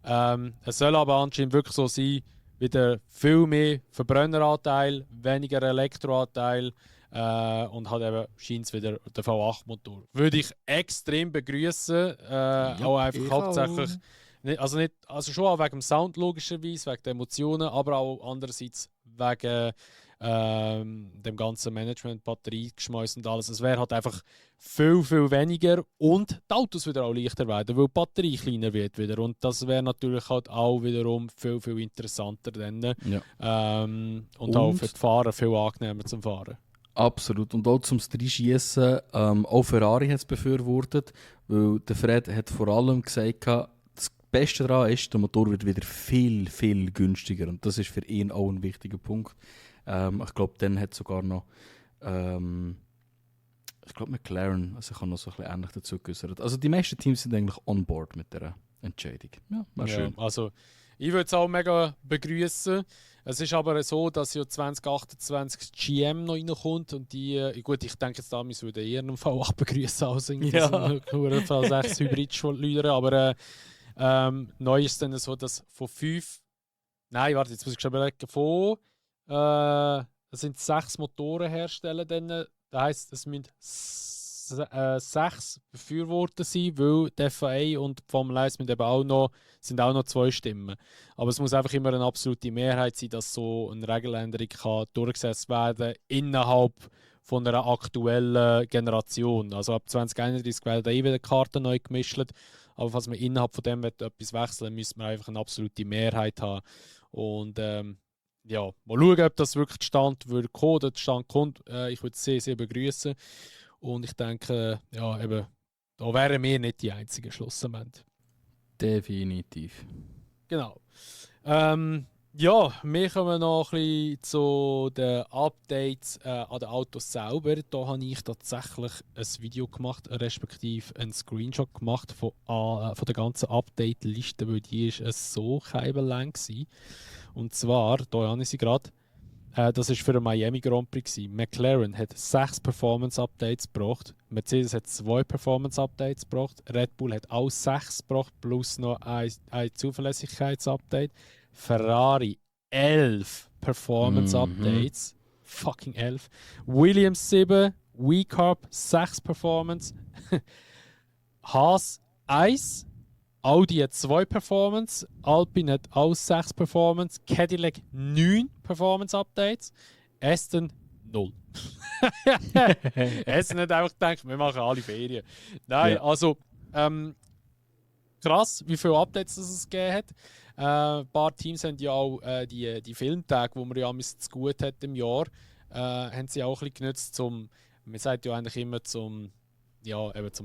Es soll aber anscheinend wirklich so sein, wieder viel mehr Verbrenneranteil, weniger Elektroanteil und halt eben scheint es wieder der V8-Motor. Würde ich extrem begrüßen, auch einfach hauptsächlich, also schon auch wegen dem Sound logischerweise, wegen der Emotionen, aber auch andererseits wegen dem ganzen Management, Batteriegeschmäus und alles. Es wäre halt einfach viel, viel weniger und die Autos wieder auch leichter werden, weil die Batterie kleiner wird wieder. Und das wäre natürlich halt auch wiederum viel, viel interessanter dann. Ja. Und auch für die Fahrer viel angenehmer zum Fahren. Absolut. Und auch zum Reinschiessen, auch Ferrari hat es befürwortet, weil der Fred hat vor allem gesagt, das Beste daran ist, der Motor wird wieder viel, viel günstiger. Und das ist für ihn auch ein wichtiger Punkt. Ich glaube, dann hat sogar noch ich glaube McLaren, also ich habe noch so ein bisschen ähnlich dazu geäußert. Also die meisten Teams sind eigentlich on board mit dieser Entscheidung. Ja, war schön. Also ich würde es auch mega begrüßen. Es ist aber so, dass ja 2028 GM noch reinkommt und die, gut, ich denke jetzt damals würde eher einen V8 begrüßen als einen V6 Hybrid-Leute, aber neu ist es dann so, dass von 5, nein, warte, jetzt muss ich schon überlegen, es sind 6 Motoren herstellen, dann, das heisst, es müssen 6 befürwortet sein, weil die FIA und die Formel 1 sind auch noch 2 Stimmen. Aber es muss einfach immer eine absolute Mehrheit sein, dass so eine Regeländerung kann durchgesetzt werden innerhalb von einer aktuellen Generation. Also ab 2031 werden eh wieder Karten neu gemischt. Aber falls man innerhalb von dem etwas wechseln müsste man einfach eine absolute Mehrheit haben. Und ja, mal schauen, ob das wirklich Stand würde kommen oder Stand kommt. Ich würde es sehr, sehr begrüßen. Und ich denke, ja, eben, da wären wir nicht die einzigen schlussendlich. Definitiv. Genau. Ja, wir kommen noch ein bisschen zu den Updates an den Autos selber. Da habe ich tatsächlich ein Video gemacht, respektive einen Screenshot gemacht von der ganzen Update-Liste, weil die ist so keibellang war. Und zwar, da habe ich sie gerade, das war für den Miami Grand Prix. McLaren hat 6 Performance-Updates gebracht, Mercedes hat 2 Performance-Updates gebracht, Red Bull hat auch 6 gebracht, plus noch ein Zuverlässigkeits-Update. Ferrari 11 Performance-Updates. Fucking 11. Williams 7, WeCarb 6 Performance. Haas 1. Audi hat 2 Performance, Alpine hat auch 6 Performance, Cadillac 9 Performance-Updates, Aston 0. Aston hat einfach gedacht, wir machen alle Ferien. Nein, ja. Also krass, wie viele Updates es gegeben hat. Ein paar Teams haben ja auch die Filmtage, die man ja zu gut hat im Jahr, haben sie auch ein bisschen genutzt, man sagt ja eigentlich immer zum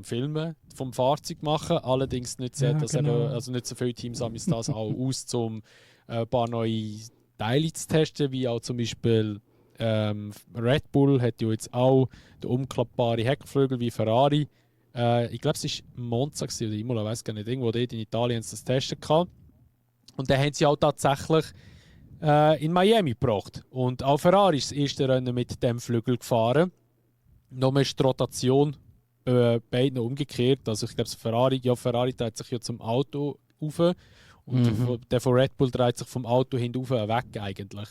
Filmen vom Fahrzeug machen. Allerdings nicht so, nicht so viele Teams haben das auch aus, um ein paar neue Teile zu testen, wie auch zum Beispiel Red Bull hat ja jetzt auch den umklappbaren Heckflügel wie Ferrari. Ich glaube, es war Monza oder Imola, ich weiß gar nicht, irgendwo dort in Italien haben sie das testen gehabt. Und dann haben sie auch tatsächlich in Miami gebracht. Und auch Ferrari ist das erste Rennen mit dem Flügel gefahren. Nochmal ist die Rotation beiden umgekehrt. Also ich glaube, Ferrari dreht sich ja zum Auto rauf und der von Red Bull dreht sich vom Auto hinten weg eigentlich.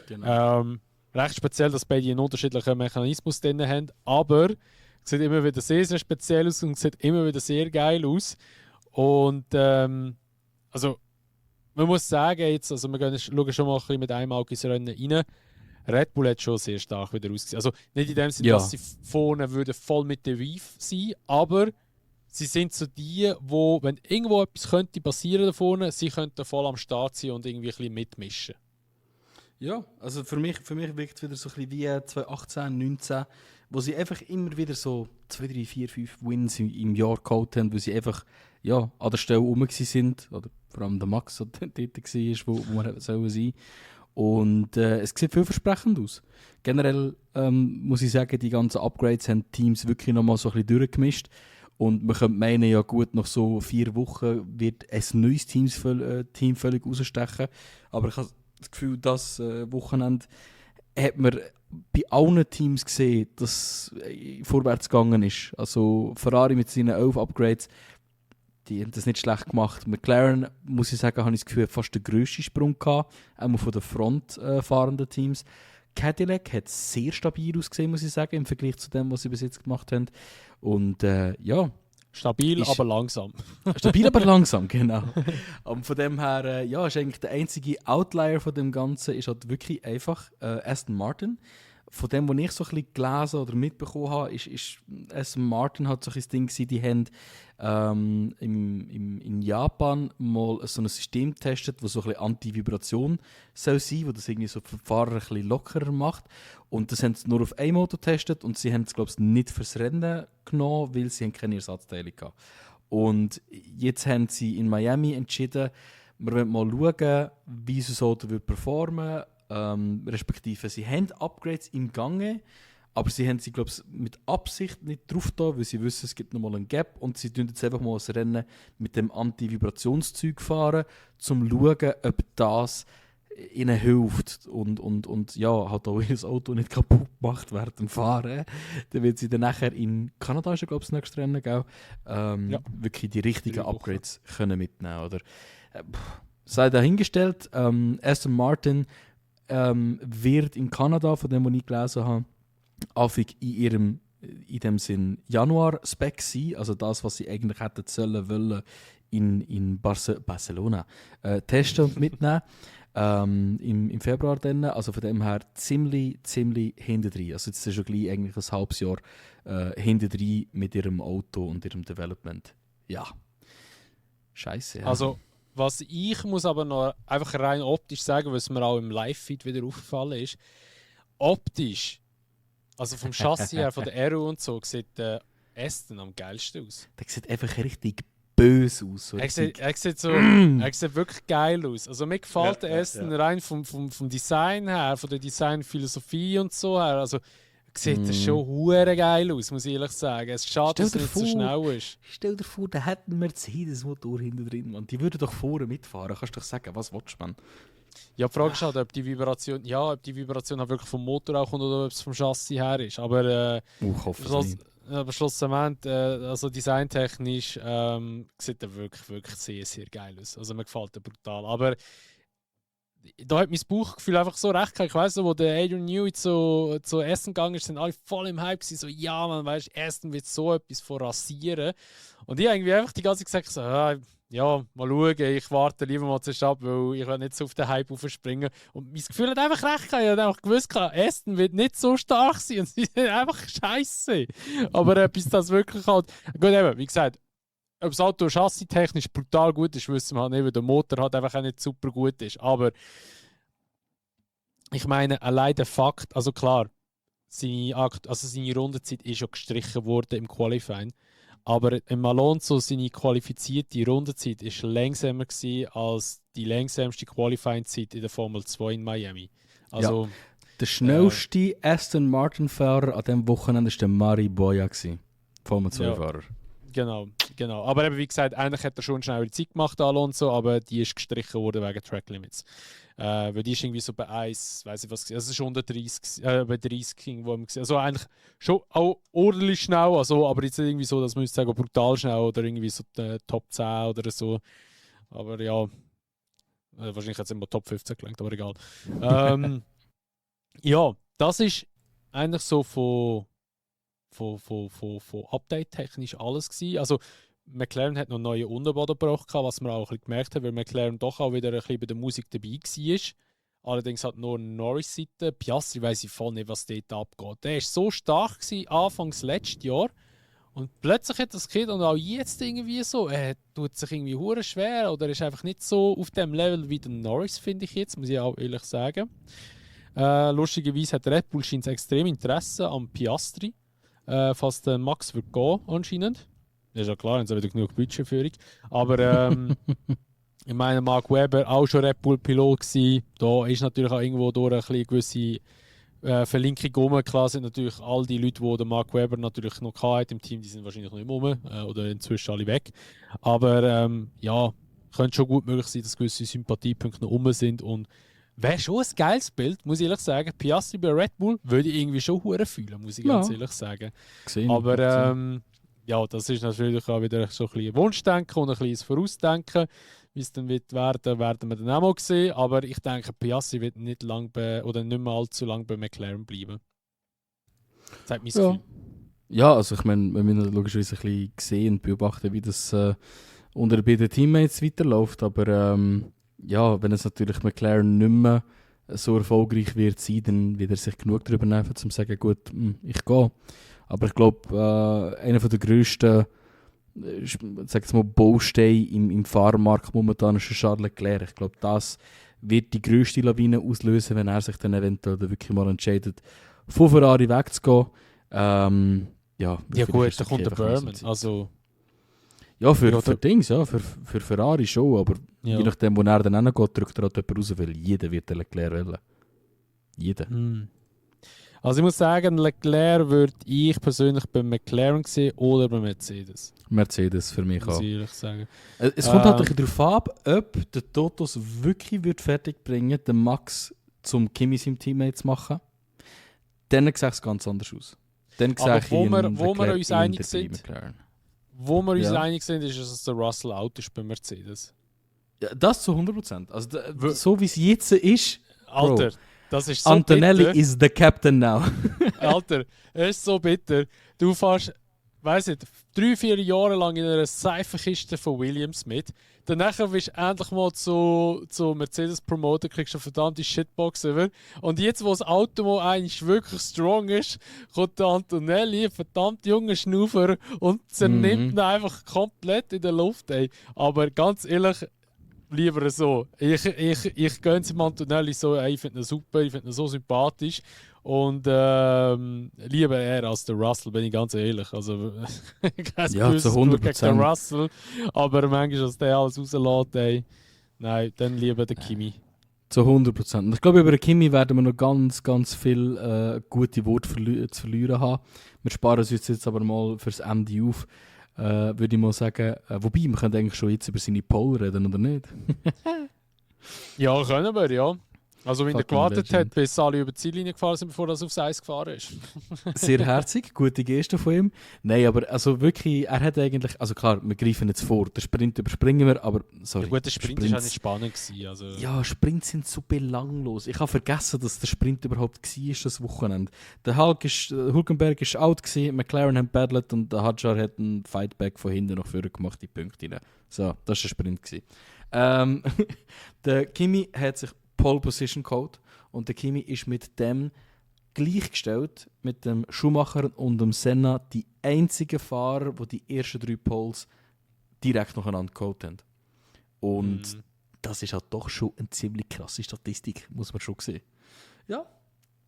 Genau. Recht speziell, dass beide einen unterschiedlichen Mechanismus drin haben, aber es sieht immer wieder sehr, sehr speziell aus und sieht immer wieder sehr geil aus. Und also man muss sagen, jetzt, also schauen schon mal ein bisschen mit einem Auge ins Rennen rein. Red Bull hat schon sehr stark wieder ausgesehen. Also nicht in dem Sinne, dass sie vorne würden voll mit der Reef sein, aber sie sind so die, wo, wenn irgendwo etwas könnte passieren da vorne, sie könnten voll am Start sein und irgendwie ein bisschen mitmischen. Ja, also für mich wirkt es wieder so ein bisschen wie 2018, 19, wo sie einfach immer wieder so 2, 3, 4, 5 Wins im Jahr geholt haben, wo sie einfach an der Stelle rum sind, oder vor allem der Max, der dort war, wo man sein sollen. Und es sieht vielversprechend aus. Generell muss ich sagen, die ganzen Upgrades haben Teams wirklich nochmal so ein bisschen durchgemischt. Und man könnte meinen, ja gut, nach so 4 Wochen wird ein neues Team völlig rausstechen. Aber ich habe das Gefühl, das Wochenende hat man bei allen Teams gesehen, dass vorwärts gegangen ist. Also Ferrari mit seinen 11 Upgrades, die haben das nicht schlecht gemacht. McLaren, muss ich sagen, habe ich das Gefühl, fast den grössten Sprung gehabt, auch von den frontfahrenden Teams. Cadillac hat sehr stabil ausgesehen, muss ich sagen, im Vergleich zu dem, was sie bis jetzt gemacht haben. Und stabil, aber langsam. Stabil, aber langsam, genau. Und von dem her, ist eigentlich der einzige Outlier von dem Ganzen ist halt wirklich einfach Aston Martin. Von dem, was ich so ein bisschen gelesen oder mitbekommen habe, ist Aston Martin hat so ein Ding gewesen, die haben in Japan mal so ein System getestet, das so ein bisschen Anti-Vibration soll sein, wo das irgendwie so für die Fahrer ein bisschen lockerer macht. Und das haben sie nur auf einem Auto getestet und sie haben es, glaube ich, nicht fürs Rennen genommen, weil sie keine Ersatzteile hatten. Und jetzt haben sie in Miami entschieden, wir wollen mal schauen, wie so ein Auto performen wird. Respektive, sie haben Upgrades im Gange, aber sie haben sie, glaube ich, mit Absicht nicht drauf da, weil sie wissen, es gibt nochmal einen Gap und sie tun jetzt einfach mal das Rennen mit dem Anti-Vibrationszeug fahren, um zu schauen, ob das ihnen hilft und halt auch ihr Auto nicht kaputt gemacht während dem Fahren. Dann wird sie dann nachher in Kanada, glaube ich, das nächste Rennen, gell? Wirklich die richtigen Upgrades können mitnehmen, oder? Sei dahingestellt, Aston Martin wird in Kanada, von dem, was ich gelesen habe, häufig in dem Sinn Januar-Spec sein, also das, was sie eigentlich hätten wollen in Barcelona testen und mitnehmen. Im Februar dann, also von dem her ziemlich hintendrein. Also jetzt ist schon gleich eigentlich ein halbes Jahr hintendrein mit ihrem Auto und ihrem Development. Ja. Scheiße. Ja. Also was ich muss aber noch einfach rein optisch sagen, was mir auch im Live-Feed wieder aufgefallen ist, optisch, also vom Chassis her, von der Aero und so, sieht der Aston am geilsten aus. Der sieht einfach richtig böse aus. So er sieht wirklich geil aus. Also mir gefällt der Aston rein vom Design her, von der Designphilosophie und so her. Also sieht das schon hure geil aus, muss ich ehrlich sagen. Es ist schade, dass es nicht so schnell ist. Stell dir vor, da hätten wir Mercedes-Motor hinten drin, man. Die würden doch vorne mitfahren. Kannst du doch sagen, was willst du, man? Ja, die Frage ist halt, ob die Vibration halt wirklich vom Motor auch kommt oder ob es vom Chassis her ist. Aber schlussendlich, also designtechnisch sieht er wirklich sehr, sehr geil aus. Also mir gefällt er brutal. Aber da hat mein Bauchgefühl einfach so recht gehabt. Ich weiss noch, wo der Adrian Newey zu Aston gegangen ist, sind alle voll im Hype gewesen, so, ja, man weißt, Aston wird so etwas von rasieren. Und ich habe irgendwie einfach die ganze Zeit gesagt, so, ja, mal schauen, ich warte lieber mal zuerst ab, weil ich will nicht so auf den Hype aufspringen. Und mein Gefühl hat einfach recht gehabt. Ich habe einfach gewusst, Aston wird nicht so stark sein und sie sind einfach scheiße. Aber bis das wirklich halt. Gut, eben, wie gesagt, ob das Auto chassistechnisch brutal gut ist, wissen wir halt nicht, weil der Motor halt einfach auch nicht super gut ist. Aber ich meine, allein der Fakt, also klar, seine Rundenzeit ist schon gestrichen worden im Qualifying. Aber im Alonso seine qualifizierte Rundenzeit war langsamer gewesen als die langsamste Qualifying-Zeit in der Formel 2 in Miami. Also, der schnellste Aston Martin-Fahrer an diesem Wochenende war der Mari Boya, Formel 2-Fahrer. Genau. Aber eben, wie gesagt, eigentlich hat er schon eine schnellere Zeit gemacht, Alonso, aber die ist gestrichen worden wegen Track Limits. Weil die ist irgendwie so bei 1, weiß ich was, also es ist unter 30, bei 30 wo man gesehen. Also eigentlich schon auch ordentlich schnell, also, aber jetzt nicht irgendwie so, dass man sagen, brutal schnell oder irgendwie so Top 10 oder so. Aber ja, wahrscheinlich hat es immer Top 15 gelangt, aber egal. Ja, das ist eigentlich so von Update-technisch alles gewesen. Also McLaren hat noch neue Unterboden gebraucht, was wir auch ein bisschen gemerkt haben, weil McLaren doch auch wieder ein bisschen bei der Musik dabei war. Allerdings hat nur Norris-Seite. Piastri weiss ich voll nicht, was dort abgeht. Der war so stark gewesen, Anfangs letztes Jahr. Und plötzlich hat das Kind und auch jetzt irgendwie so, er tut sich irgendwie hure schwer oder ist einfach nicht so auf dem Level wie der Norris, finde ich jetzt, muss ich auch ehrlich sagen. Lustigerweise hat Red Bull scheint extrem Interesse am Piastri. Falls der Max wird gehen, anscheinend. Das ist ja klar, haben sie wieder genug Budgetführung. Aber ich meine, Mark Webber auch schon Red Bull-Pilot gewesen. Da ist natürlich auch irgendwo durch eine gewisse Verlinkung rum. Klar sind natürlich all die Leute, die den Mark Webber natürlich noch hatte im Team, die sind wahrscheinlich noch nicht rum oder inzwischen alle weg. Aber ja, könnte schon gut möglich sein, dass gewisse Sympathiepunkte noch rum sind. Und wäre schon ein geiles Bild, muss ich ehrlich sagen. Piastri bei Red Bull würde ich irgendwie schon hure fühlen, muss ich ganz ehrlich sagen. Aber ja, das ist natürlich auch wieder so ein bisschen Wunschdenken und ein kleines Vorausdenken. Wie es dann wird werden wir dann auch mal sehen. Aber ich denke, Piastri wird nicht mehr allzu lange bei McLaren bleiben. Das hat mein Gefühl. Ja, also ich meine, wir müssen logischerweise ein bisschen sehen und beobachten, wie das unter beiden Teammates weiterläuft. Aber ja, wenn es natürlich McLaren nicht mehr so erfolgreich wird sein, dann wird er sich genug darüber nehmen, um zu sagen, gut, ich gehe. Aber ich glaube, einer der grössten Bausteine im Fahrermarkt momentan ist Charles Leclerc. Ich glaube, das wird die grösste Lawine auslösen, wenn er sich dann eventuell wirklich mal entscheidet, von Ferrari wegzugehen. Ja gut, da kommt der Berman. Also, ja, für Dings, ja, für Ferrari schon, aber je nachdem, wo er dann hingeht, drückt er halt jemand raus, weil jeder wird den Leclerc wählen. Jeder. Also ich muss sagen, Leclerc würde ich persönlich bei McLaren sehen oder bei Mercedes. Mercedes für mich auch. Ehrlich sagen. Es kommt halt ein bisschen darauf ab, ob der Totos wirklich fertig bringen, den Max zum Kimi seinem Teammate zu machen. Dann sieht es ganz anders aus. Dann aber wo wir uns einig sind, ist, dass der Russell out ist bei Mercedes. Ja, das zu 100%. Also so wie es jetzt ist, Alter, das ist so Antonelli bitter. is the captain now. Alter, es ist so bitter. Du fährst, weiss nicht, 3-4 Jahre lang in einer Seifenkiste von Williams mit. Danach bist du endlich mal zu Mercedes promoten, kriegst du eine verdammte Shitbox über. Und jetzt, wo das Auto mal eigentlich wirklich strong ist, kommt der Antonelli, ein verdammt junger Schnaufer, und zernimmt ihn einfach komplett in der Luft. Ey. Aber ganz ehrlich, lieber so. Ich gönne es Antonelli so, ey, ich finde ihn super, ich finde ihn so sympathisch. Und lieber er als der Russell, bin ich ganz ehrlich. Also, ja, zu 100%. Gegen den Russell, aber manchmal, dass der alles rauslässt, ey. Nein, dann lieber der Kimi. Zu 100%. Und ich glaube, über den Kimi werden wir noch ganz, ganz viel gute Worte zu verlieren haben. Wir sparen uns jetzt aber mal fürs Ende auf. Würde ich mal sagen, wobei, wir können eigentlich schon jetzt über seine Pole reden, oder nicht? Ja, können wir, ja. Also wenn er gewartet hat, bis alle über die Ziellinie gefahren sind, bevor er aufs Eis gefahren ist. Sehr herzig, gute Geste von ihm. Nein, aber also wirklich, er hat eigentlich, also klar, wir greifen jetzt vor, den Sprint überspringen wir, aber sorry. Ja gut, der Sprint war auch nicht spannend gewesen, also. Ja, Sprints sind so belanglos. Ich habe vergessen, dass der Sprint überhaupt war, das Wochenende. Der Hülkenberg war out gewesen, McLaren hat battlet und der Hadjar hat einen Fightback von hinten nach vorne gemacht, die Punkte rein. So, das war der Sprint gewesen. Der Kimi hat sich Pole Position Code und der Kimi ist mit dem gleichgestellt mit dem Schumacher und dem Senna die einzigen Fahrer, die die ersten 3 Poles direkt nacheinander geholt haben. Und das ist halt doch schon eine ziemlich krasse Statistik, muss man schon sehen. Ja,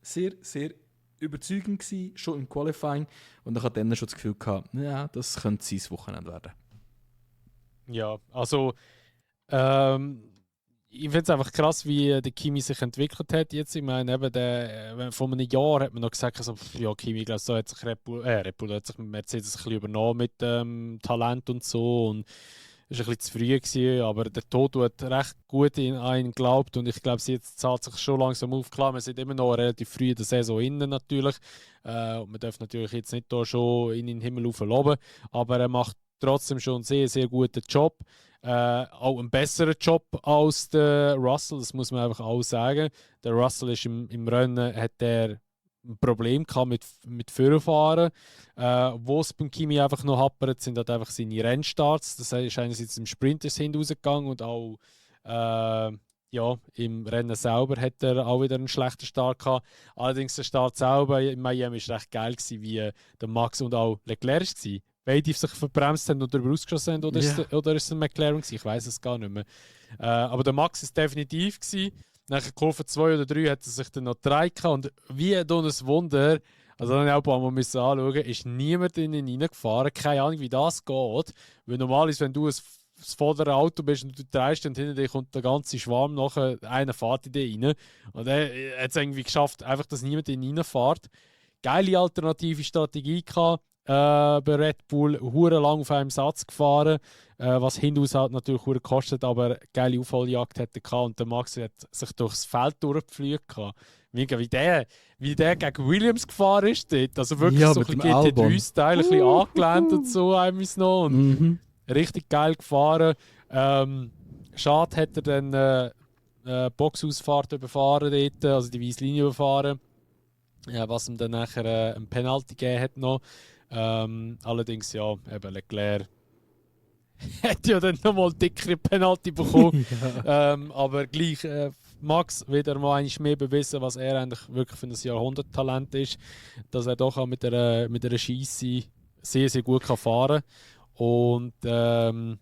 sehr, sehr überzeugend gewesen, schon im Qualifying. Und ich hatte dann schon das Gefühl gehabt, ja, das könnte sein Wochenende werden. Ja, also ich finde es einfach krass, wie der Kimi sich entwickelt hat jetzt. Ich meine, eben vor einem Jahr hat man noch gesagt, also, ja, Kimi, glaub, so hat sich Red Bull hat sich Mercedes ein bisschen übernommen mit Talent und so. Und es war ein bisschen zu früh gewesen, aber der Toto hat recht gut an ihn geglaubt und ich glaube, jetzt zahlt sich schon langsam auf. Klar, wir sind immer noch relativ früh in der Saison innen natürlich. Und man darf natürlich jetzt nicht da schon in den Himmel loben, aber er macht trotzdem schon einen sehr, sehr guten Job. Auch einen besseren Job als der Russell, das muss man einfach auch sagen. Der Russell ist im Rennen, hat der ein Problem gehabt mit Führerfahren. Wo es beim Kimi einfach noch happert, sind halt einfach seine Rennstarts. Das ist einerseits im Sprint rausgegangen und auch ja, im Rennen selber hat er auch wieder einen schlechten Start gehabt. Allerdings der Start selber in Miami war recht geil gewesen, wie der Max und auch Leclerc war. Beide sich verbremst haben oder darüber ausgeschossen haben, oder ist es ein McLaren gewesen? Ich weiß es gar nicht mehr. Aber der Max ist definitiv gewesen. Nach Kurve 2 oder 3 hat er sich dann noch 3 gehabt. Und wie ein Wunder, also dann auch ein paar Mal müssen anschauen, ist niemand in ihn reingefahren. Keine Ahnung, wie das geht. Weil normal ist, wenn du das vordere Auto bist und du dreist und hinter dir kommt der ganze Schwarm nachher, einer fährt in dich rein. Und er hat es irgendwie geschafft, einfach, dass niemand in ihn reinfährt. Geile alternative Strategie gehabt. Bei Red Bull hure lang auf einem Satz gefahren, was hinaus halt natürlich hure gekostet, aber geile Aufholjagd hatte er und der Max hat sich durchs Feld durchgepflügt. Mega, wie der gegen Williams gefahren ist dort. Also wirklich Ja, so ein mit bisschen dem GT3-Style, ein bisschen angelehnt und so einmal noch. Und richtig geil gefahren. Schade hat er dann Boxausfahrt überfahren dort, also die weiße Linie überfahren. Was ihm dann nachher ein Penalty gegeben hat noch. Allerdings, ja, eben Leclerc hat ja dann nochmal dickere Penalty bekommen. Aber gleich Max wieder mal eigentlich mehr bewiesen, was er eigentlich wirklich für ein Jahrhunderttalent ist. Dass er doch auch mit einer Scheisse sehr, sehr gut kann fahren kann. Und ich habe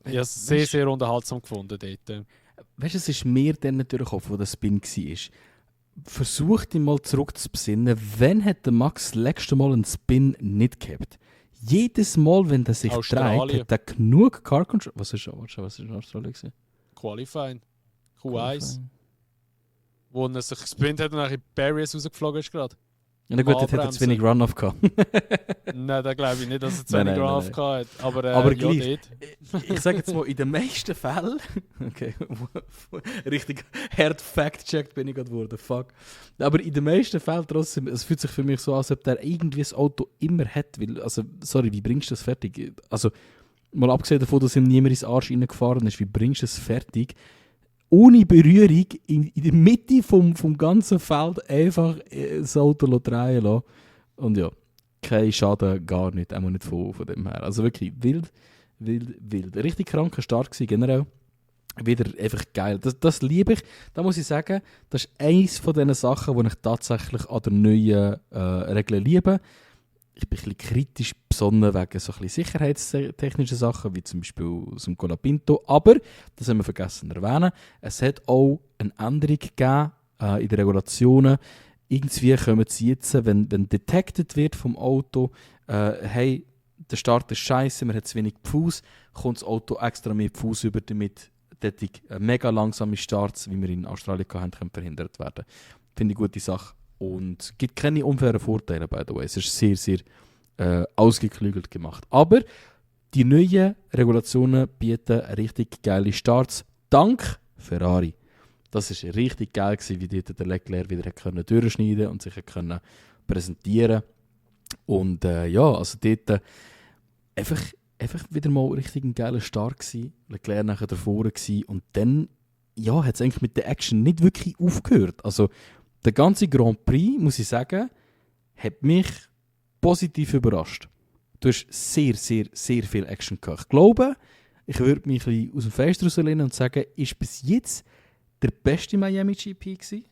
es sehr, sehr unterhaltsam gefunden dort. Weißt du, es ist mir dann natürlich auch, wo der Spin war. Versuch dich mal zurück zu besinnen, wann hat der Max das letzte Mal einen Spin nicht gehabt? Jedes Mal, wenn er sich dreht, hat er genug Car Control. Was ist in Australien gewesen? Qualifying. Q1. Wo er sich gespinnt hat und nach in Barriers rausgeflogen ist gerade. Ja gut, jetzt hat er zu wenig Runoff gehabt. Nein, da glaube ich nicht, dass er zu wenig Runoff gehabt hat. Aber gleich, ich sage jetzt mal, in den meisten Fällen, okay, richtig hart fact-checked bin ich gerade geworden, fuck. Aber in den meisten Fällen trotzdem, es fühlt sich für mich so an, als ob der irgendwie das Auto immer hat. Weil, also, sorry, wie bringst du das fertig? Also, mal abgesehen davon, dass ihm niemand ins Arsch reingefahren ist, wie bringst du es fertig? Ohne Berührung in der Mitte vom ganzen Feld einfach das Auto drehen lassen. Und ja, kein Schaden, gar nicht, auch nicht von dem her. Also wirklich wild. Richtig kranker Start gewesen, generell. Wieder einfach geil. Das liebe ich. Da muss ich sagen, das ist eines von diesen Sachen, die ich tatsächlich an der neuen Regeln liebe. Ich bin ein bisschen kritisch besonnen wegen so ein bisschen sicherheitstechnischen Sachen, wie zum Beispiel aus dem Colapinto. Aber, das haben wir vergessen zu erwähnen, es hat auch eine Änderung gegeben in den Regulationen. Irgendwie kommen sie jetzt, wenn detected wird vom Auto, hey, der Start ist scheiße, man hat zu wenig Fuß, kommt das Auto extra mehr Fuß über, damit mega langsame Starts, wie wir in Australien hatten, können verhindert werden. Finde ich eine gute Sache. Und es gibt keine unfairen Vorteile, by the way. Es ist sehr, sehr ausgeklügelt gemacht. Aber die neuen Regulationen bieten richtig geile Starts. Dank Ferrari. Das war richtig geil gewesen, wie dort der Leclerc wieder durchschneiden und sich präsentieren. Und ja, also dort einfach wieder mal richtig ein geiler Start gewesen. Leclerc nachher davor gewesen. Und dann ja, hat es eigentlich mit der Action nicht wirklich aufgehört. Also der ganze Grand Prix, muss ich sagen, hat mich positiv überrascht. Du hast sehr, sehr, sehr viel Action gehabt. Ich glaube, ich würde mich ein bisschen aus dem Fenster rauslehnen und sagen, ist bis jetzt der beste Miami GP gewesen?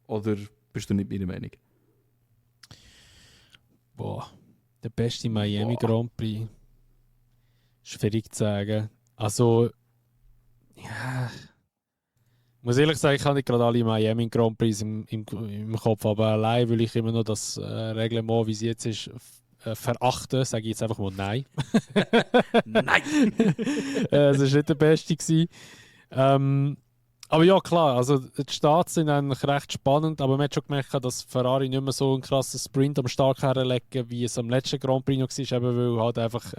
Oder bist du nicht meiner Meinung? Boah, der beste Miami Grand Prix. Schwierig zu sagen. Also, ja. Ich muss ehrlich sagen, ich habe nicht gerade alle Miami Grand Prix im Kopf, aber allein will ich immer noch das Reglement, wie es jetzt ist, verachten. Sage ich jetzt einfach mal nein. Nein! Es war nicht der Beste gewesen. Aber ja, klar, also die Starts sind eigentlich recht spannend, aber man hat schon gemerkt, dass Ferrari nicht mehr so einen krassen Sprint am Start herlegen, wie es am letzten Grand Prix noch war, eben weil halt einfach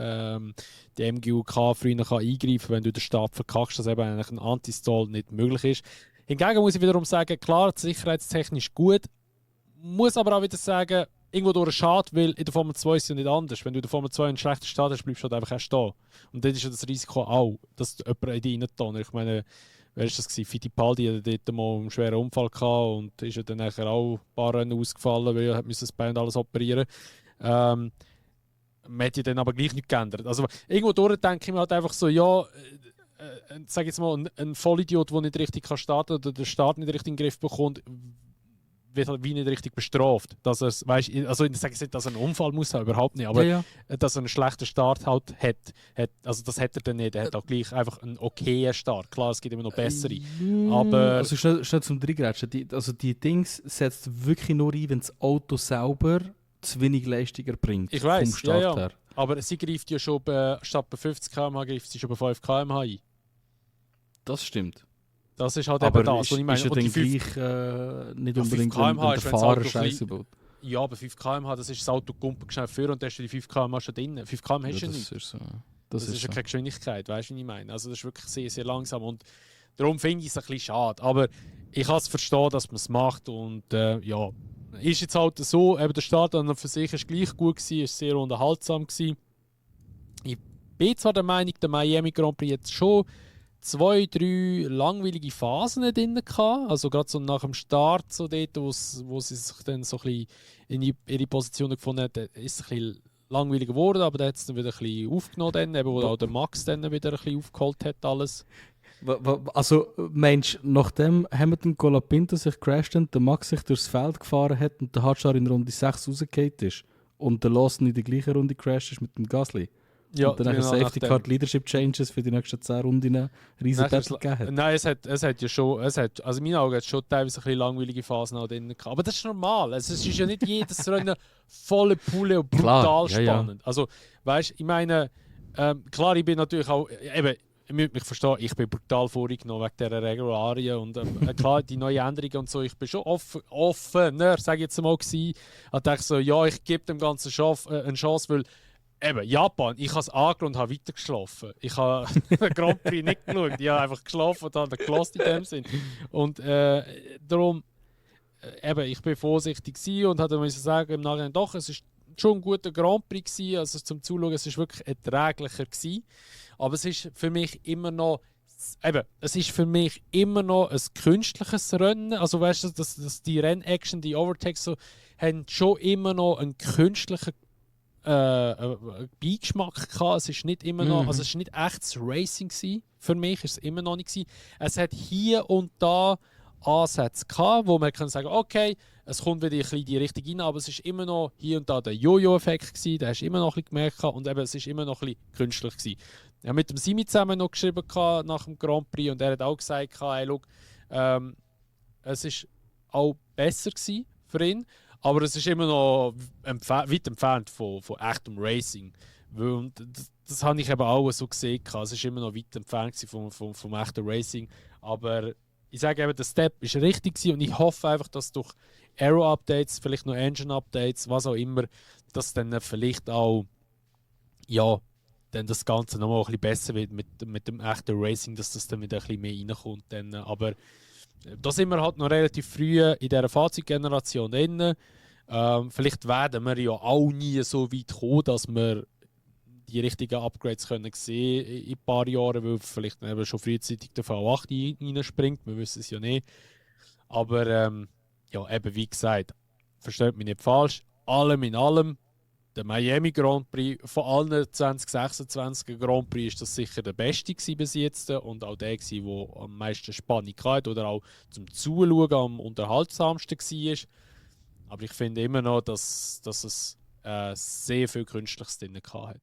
die MGUK früher kann eingreifen kann, wenn du den Start verkackst, dass eben eigentlich ein Anti-Stall nicht möglich ist. Hingegen muss ich wiederum sagen, klar, sicherheitstechnisch gut, muss aber auch wieder sagen, irgendwo durch schade, weil in der Formel 2 ist es ja nicht anders. Wenn du in der Formel 2 einen schlechten Start hast, bleibst du halt einfach erst stehen. Und dann ist ja das Risiko auch, dass jemand in dich reintun. Ich meine, wer war das? Fittipaldi hatte dort mal einen schweren Unfall gehabt und ist ja dann nachher auch ein paar Rennen ausgefallen, weil er das Bein und alles operieren musste. Man hat ja dann aber gleich nichts geändert. Also irgendwo durch denke ich mir halt einfach so, ja, sag jetzt mal, ein Vollidiot, der nicht richtig starten kann oder den Start nicht richtig in den Griff bekommt, wird halt wie nicht richtig bestraft. Dass er, weißt, also ich sage jetzt nicht, dass er einen Unfall muss haben, überhaupt nicht, aber dass er einen schlechten Start halt hat. Also das hat er dann nicht. Er hat auch gleich einfach einen okayen Start. Klar, es gibt immer noch bessere. Aber also schnell zum Dreigrätschen. Die Dings setzt wirklich nur ein, wenn das Auto selber zu wenig Leistung erbringt. Ich weiss, vom Start her. Aber sie greift ja schon statt bei 50 km/h greift sie schon bei 5 km/h ein. Das stimmt. Das ist halt aber eben das, was ich meine. Ist ja dann gleich nicht unbedingt, wenn der Fahrer Scheiße baut. Ja, bei 5 km/h, das ist das Auto kumpelt schnell vor und da hast du die 5 km/h schon drin. 5 km/h hast du nicht. Das ist ja keine Geschwindigkeit, weißt du, was ich meine? Also das ist wirklich sehr, sehr langsam und darum finde ich es ein bisschen schade. Aber ich kann es verstehen, dass man es macht und ja, ist jetzt halt so, eben der Start an für sich ist gleich gut gewesen, ist sehr unterhaltsam gewesen. Ich bin zwar der Meinung, der Miami Grand Prix jetzt schon 2, 3 langweilige Phasen drin gehabt. Also gerade so nach dem Start, so dort, wo sie sich dann so ein bisschen in ihre Position gefunden hat, ist es ein bisschen langweilig geworden, aber dann hat es dann wieder ein bisschen aufgenommen, dann, eben, wo auch der Max dann wieder ein bisschen aufgeholt hat alles. Also meinst du, nachdem Hamilton Colapinto sich crasht und der Max sich durchs Feld gefahren hat und der Hotjar in Runde 6 rausgefallen ist und der Lawson in der gleichen Runde crasht ist mit dem Gasly? Ja, und dann genau Safety Card Leadership Changes für die nächsten 10 Runden einen riesen Battle gegeben hat. Nein, es hat ja schon, also in meinen Augen hat es schon teilweise ein bisschen langweilige Phasen auch drin gehabt. Aber das ist normal. Also, es ist ja nicht jedes Rennen volle Pulle und brutal spannend. Ja. Also, weißt du, ich meine, klar, ich bin natürlich auch, eben, ihr müsst mich verstehen, ich bin brutal vorgenommen wegen dieser Regularien und klar, die neuen Änderungen und so, ich bin schon offener, sage ich jetzt mal, gewesen. Ich dachte so, ja, ich gebe dem Ganzen eine Chance, weil eben, Japan, ich habe es angeschaut und habe weiter geschlafen. Ich habe den Grand Prix nicht geschaut, ich habe einfach geschlafen und habe gelassen in dem Sinn. Und darum, eben, ich bin vorsichtig und hatte müssen sagen, im Nachhinein doch, es ist schon ein guter Grand Prix gewesen, also zum Zuschauen, es ist wirklich erträglicher gewesen. Aber es ist für mich immer noch, eben, es ist für mich immer noch ein künstliches Rennen. Also weißt du, dass die Rennaction, die Overtakes so, haben schon immer noch einen künstlichen Beigeschmack gehabt. Es ist nicht immer noch, also es ist nicht echtes Racing gewesen. Für mich ist es immer noch nicht gewesen. Es hat hier und da Ansätze gehabt, wo man kann sagen, okay, es kommt wieder ein bisschen in die Richtung rein, aber es ist immer noch hier und da der Jojo-Effekt gewesen, den hast du immer noch ein bisschen gemerkt und eben, es ist immer noch ein bisschen künstlich gewesen. Ich habe mit dem Simi zusammen noch geschrieben nach dem Grand Prix und er hat auch gesagt, hey, look, es ist auch besser gewesen für ihn, aber es ist immer noch weit entfernt von echtem Racing. Und das habe ich eben auch so gesehen. Es ist immer noch weit entfernt vom echten Racing. Aber ich sage eben, der Step war richtig gewesen und ich hoffe einfach, dass durch Aero-Updates, vielleicht noch Engine-Updates, was auch immer, dass dann vielleicht auch ja, dann das Ganze noch mal ein bisschen besser wird mit dem echten Racing, dass das dann wieder ein bisschen mehr reinkommt. Dann, aber da sind wir halt noch relativ früh in dieser Fahrzeuggeneration drin. Vielleicht werden wir ja auch nie so weit kommen, dass wir die richtigen Upgrades können sehen in ein paar Jahren, weil vielleicht eben schon frühzeitig der V8 reinspringt. Wir wissen es ja nicht. Aber ja, eben wie gesagt, versteht mich nicht falsch. Allem in allem, der Miami Grand Prix, von allen 2026 Grand Prix ist das sicher der beste bis jetzt und auch der, der am meisten Spannung hatte oder auch zum Zuschauen am unterhaltsamsten war. Aber ich finde immer noch, dass es sehr viel Künstliches drin hatte.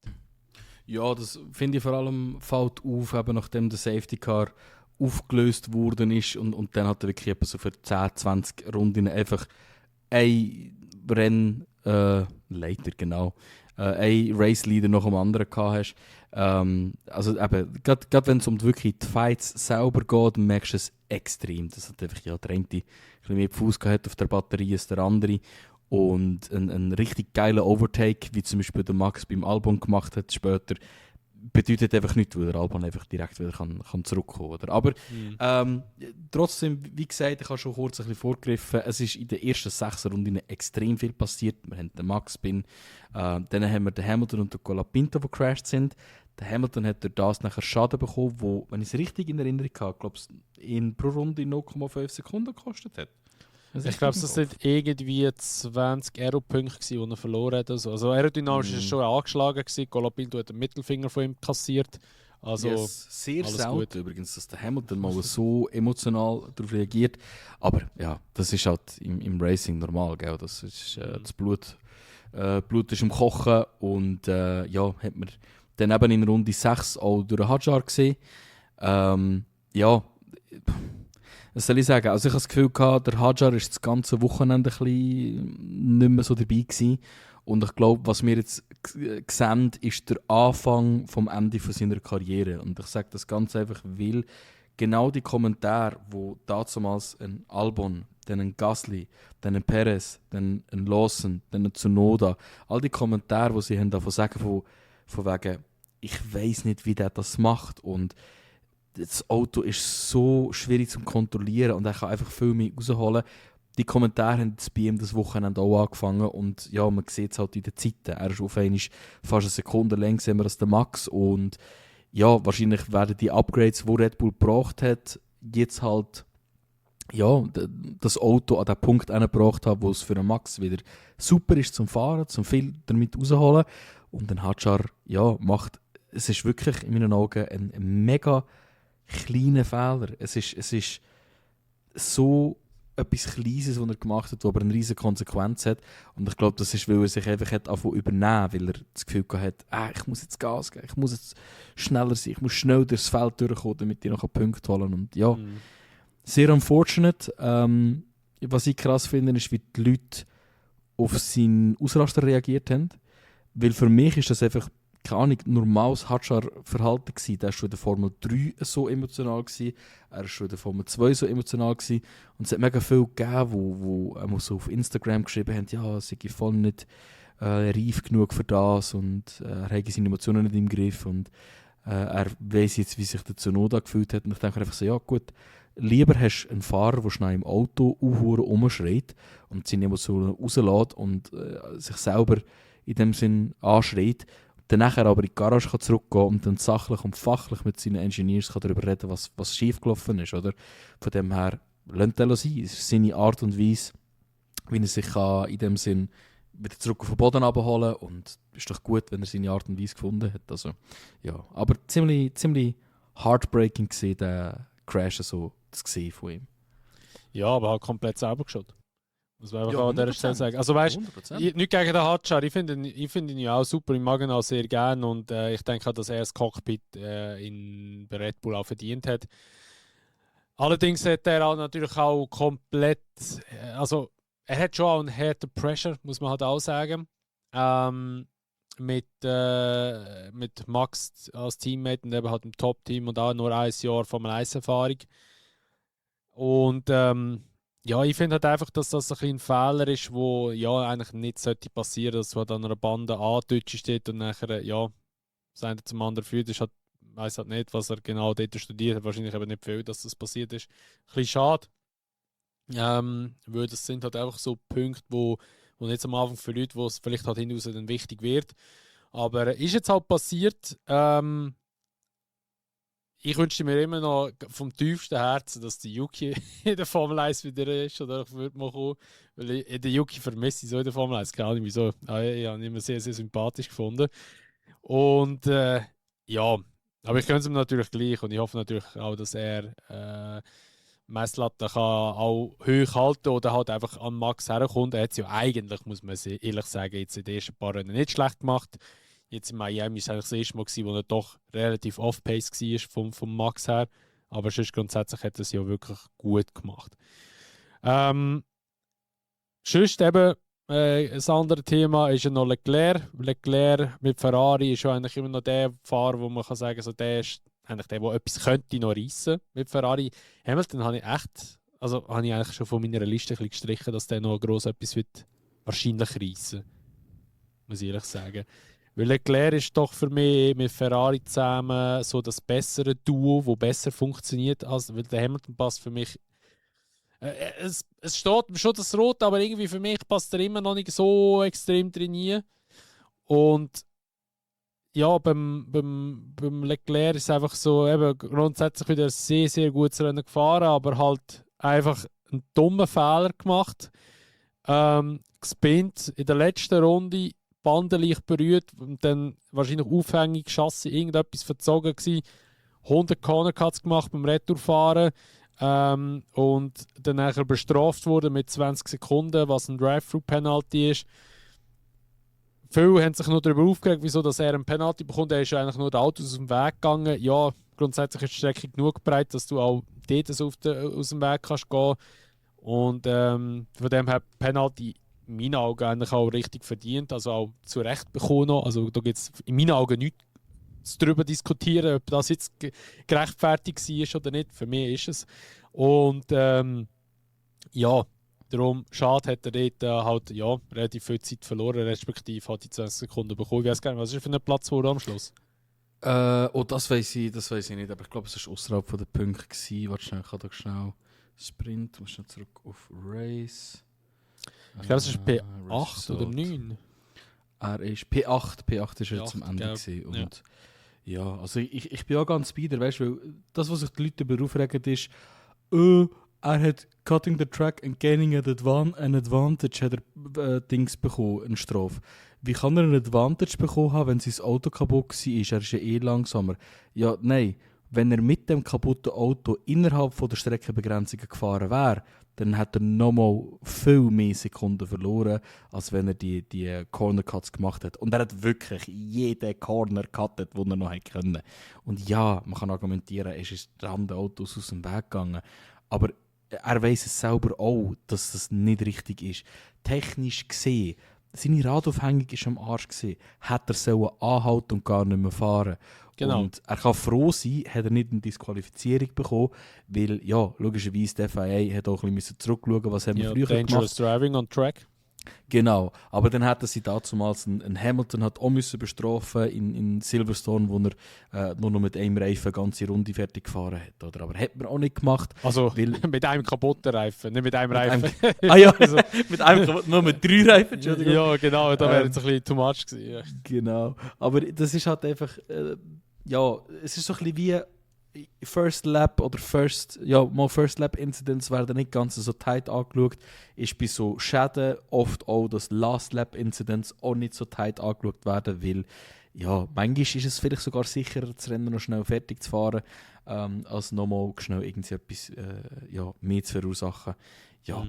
Ja, das finde ich vor allem fällt auf, eben nachdem der Safety Car aufgelöst worden ist und dann hat er wirklich etwa so für 10, 20 Runden einfach ein Leiter, genau, ein Race-Leader nach dem anderen gehabt hast. Also eben, gerade wenn es um wirklich die Fights selber geht, merkst du es extrem. Das hat einfach, ja, der eine ein bisschen mehr Fuß gehabt auf der Batterie als der andere. Und ein richtig geiler Overtake, wie zum Beispiel der Max beim Albon gemacht hat später, bedeutet einfach nichts, weil der Albon einfach direkt wieder kann zurückkommen kann. Aber trotzdem, wie gesagt, ich habe schon kurz ein bisschen vorgegriffen, es ist in den ersten 6 Runden extrem viel passiert. Wir haben den Max bin, dann haben wir den Hamilton und den Colapinto, die gecrashed sind. Der Hamilton hat durch das nachher Schaden bekommen, wo, wenn ich es richtig in Erinnerung habe, glaube ich, pro Runde 0,5 Sekunden gekostet hat. Ich glaube, es sind irgendwie 20 Aero-Punkte, die er verloren hat. Also aerodynamisch war es schon angeschlagen. Colapinto hat den Mittelfinger von ihm kassiert. Also, yes, sehr selten gut. übrigens, dass der Hamilton mal so emotional darauf reagiert. Aber ja, das ist halt im Racing normal. Gell? Das ist, das Blut ist im Kochen. Und ja, hat man dann eben in Runde 6 auch durch den Hadjar gesehen. Ja, was soll ich sagen? Also ich habe das Gefühl gehabt, der Hadjar ist das ganze Wochenende ein bisschen nicht mehr so dabei gewesen. Und ich glaube, was wir jetzt sehen, ist der Anfang vom Ende von seiner Karriere. Und ich sage das ganz einfach, weil genau die Kommentare, wo damals ein Albon, dann ein Gasly, dann ein Perez, dann ein Lawson, dann ein Tsunoda, all die Kommentare, die sie haben davon sagen, von wegen, ich weiß nicht, wie der das macht und das Auto ist so schwierig zu kontrollieren und er kann einfach viel mehr rausholen. Die Kommentare haben jetzt bei ihm das Wochenende auch angefangen und ja, man sieht es halt in den Zeiten. Er ist auf einmal fast eine Sekunde langsamer als der Max und ja, wahrscheinlich werden die Upgrades, die Red Bull gebracht hat, jetzt halt ja, das Auto an den Punkt gebracht haben, wo es für den Max wieder super ist zum Fahren, zum viel damit rausholen. Und dann Hadjar, ja, macht, es ist wirklich in meinen Augen ein mega kleiner Fehler. Es ist so etwas Kleines, was er gemacht hat, das aber eine riesige Konsequenz hat. Und ich glaube, das ist, weil er sich einfach übernehmen, weil er das Gefühl hat, ich muss jetzt Gas geben, ich muss jetzt schneller sein, ich muss schnell durchs Feld durchkommen, damit ich noch Punkte holen kann. Und ja, sehr unfortunate. Was ich krass finde, ist, wie die Leute auf seinen Ausraster reagiert haben. Weil für mich ist das einfach keine Ahnung, normales Hadjar-Verhalten gewesen. Der war schon in der Formel 3 so emotional gewesen, er war schon in der Formel 2 so emotional gewesen. Und es hat mega viel gegeben, wo so auf Instagram geschrieben haben, ja, es sei voll nicht reif genug für das und er habe seine Emotionen nicht im Griff und er weiss jetzt, wie sich der Tsunoda gefühlt hat. Und ich denke einfach so, ja gut, lieber hast du einen Fahrer, der schnell im Auto rumschreit und seine Emotionen rauslässt und sich selber in dem Sinn anschreit, dann nachher aber in die Garage kann zurückgehen und dann sachlich und fachlich mit seinen Engineers kann darüber reden, was schiefgelaufen ist. Oder? Von dem her, lasst er sein. Es ist seine Art und Weise, wie er sich kann, in dem Sinn wieder zurück auf den Boden abholen und es ist doch gut, wenn er seine Art und Weise gefunden hat. Also, ja. Aber ziemlich heartbreaking gesehen, der Crash so zu sehen von ihm. Ja, aber halt komplett selber geschaut. Das war einfach Ja, an dieser Stelle sagen. Also weißt du, nicht gegen den Hadjar, ich finde ihn ja auch super, ich mag ihn auch sehr gerne und ich denke auch, dass er das Cockpit in Red Bull auch verdient hat. Allerdings hat er auch natürlich auch komplett, also er hat schon auch einen harten Pressure, muss man halt auch sagen. Mit Max als Teammate und eben halt im Top-Team und auch nur ein Jahr Formel 1-Erfahrung. Und ja, ich finde halt einfach, dass das ein Fehler ist, wo ja eigentlich nicht sollte passieren, dass du halt an einer Bande angetutscht steht und nachher, ja, das eine zum anderen führt. Ich weiß halt nicht, was er genau dort studiert hat. Wahrscheinlich eben nicht viel, dass das passiert ist. Ein bisschen schade. Weil das sind halt einfach so Punkte, wo jetzt am Anfang für Leute, wo es vielleicht halt hinaus dann wichtig wird. Aber ist jetzt halt passiert. Ich wünschte mir immer noch vom tiefsten Herzen, dass der Yuki in der Formel 1 wieder ist. Oder ich würde mal kommen. Weil ich den Yuki vermisse ich so in der Formel 1. Keine Ahnung wieso. Ich habe ihn immer sehr, sehr sympathisch gefunden. Und ja, aber ich könnte es ihm natürlich gleich. Und ich hoffe natürlich auch, dass er Messlatte kann auch hoch halten oder halt einfach an Max herkommt. Er hat es ja eigentlich, muss man ehrlich sagen, jetzt in den ersten paar Rennen nicht schlecht gemacht. Jetzt in Miami war es eigentlich das erste Mal, wo er doch relativ off-pace war vom Max her. Aber sonst grundsätzlich hat er es ja wirklich gut gemacht. Sonst eben ein anderes Thema ist ja noch Leclerc. Leclerc mit Ferrari ist ja eigentlich immer noch der Fahrer, wo man kann sagen, so der ist eigentlich der etwas könnte noch reissen mit Ferrari. Hamilton habe ich eigentlich schon von meiner Liste ein bisschen gestrichen, dass der noch gross etwas wird wahrscheinlich reissen. Muss ich ehrlich sagen. Weil Leclerc ist doch für mich mit Ferrari zusammen so das bessere Duo, das besser funktioniert, weil der Hamilton passt für mich. Es steht schon das Rot, aber irgendwie für mich passt er immer noch nicht so extrem drin. Und ja, beim Leclerc ist es einfach so, eben grundsätzlich wieder ein sehr, sehr gutes Rennen gefahren, aber halt einfach einen dummen Fehler gemacht. Gespinnt in der letzten Runde, Bande leicht berührt und dann wahrscheinlich aufhängig Chassis, irgendetwas verzogen gewesen. 100 Corner Cuts gemacht beim Retourfahren und dann nachher bestraft wurde mit 20 Sekunden, was ein Drive-Thru-Penalty ist. Viele haben sich noch darüber aufgeregt, wieso dass er ein Penalty bekommt. Er ist ja eigentlich nur den Autos aus dem Weg gegangen. Ja, grundsätzlich ist die Strecke genug breit, dass du auch dort aus dem Weg kannst gehen. Und von dem her Penalty in meinen Augen eigentlich auch richtig verdient, also auch zu Recht bekommen. Also da gibt es in meinen Augen nichts darüber diskutieren, ob das jetzt gerechtfertigt war oder nicht. Für mich ist es. Und ja, darum schade hat er dort halt relativ viel Zeit verloren, respektive hat die 20 Sekunden bekommen. Ich weiß gar nicht, was ist für ein Platz vor am Schluss? Das weiss ich nicht, aber ich glaube, es war außerhalb der Punkte gewesen. Warte schnell, ich kann da schnell Sprint, muss schnell zurück auf Race. Ich glaube, es ist P8 oder 9. Er ist P8 ist er zum Ende gewesen. Und ja, also ich bin auch ganz bei dir, weißt du, weil das, was sich die Leute darüber aufregen, ist, er hat Cutting the Track and Gaining an Advantage hat er Dings bekommen, eine Strafe. Wie kann er ein Advantage bekommen haben, wenn sein Auto kaputt war? Er ist ja eh langsamer. Ja, nein. Wenn er mit dem kaputten Auto innerhalb von der Streckenbegrenzungen gefahren wäre, dann hat er nochmal viel mehr Sekunden verloren, als wenn er die Corner Cuts gemacht hat. Und er hat wirklich jeden Corner cuttet, den er noch hätte können. Und ja, man kann argumentieren, er ist den Autos aus dem Weg gegangen. Aber er weiss es selber auch, dass das nicht richtig ist. Technisch gesehen, seine Radaufhängung war am Arsch gewesen. Hat er sollen anhalten und gar nicht mehr fahren. Genau. Und er kann froh sein, hat er nicht eine Disqualifizierung bekommen, weil ja, logischerweise die FIA hat auch ein bisschen zurückschauen, was haben wir früher gemacht. Dangerous Driving on Track. Genau, aber dann hätten sie damals einen Hamilton hat auch müssen bestrafen in Silverstone, wo er nur noch mit einem Reifen eine ganze Runde fertig gefahren hat. Oder? Aber hat man auch nicht gemacht. Also mit einem kaputten Reifen, nicht mit einem Reifen. Also, mit einem kaputten, nur mit 3 Reifen, Entschuldigung. Ja, genau, da wäre jetzt ein bisschen too much gewesen. Ja. Genau, aber das ist halt einfach, es ist so ein bisschen wie First Lap oder First Lap Incidents werden nicht ganz so tight angeschaut. Ist bei so Schäden oft auch, dass Last Lap Incidents auch nicht so tight angeschaut werden, weil ja, manchmal ist es vielleicht sogar sicherer, das Rennen noch schnell fertig zu fahren, als nochmal schnell irgendetwas mehr zu verursachen. Ja,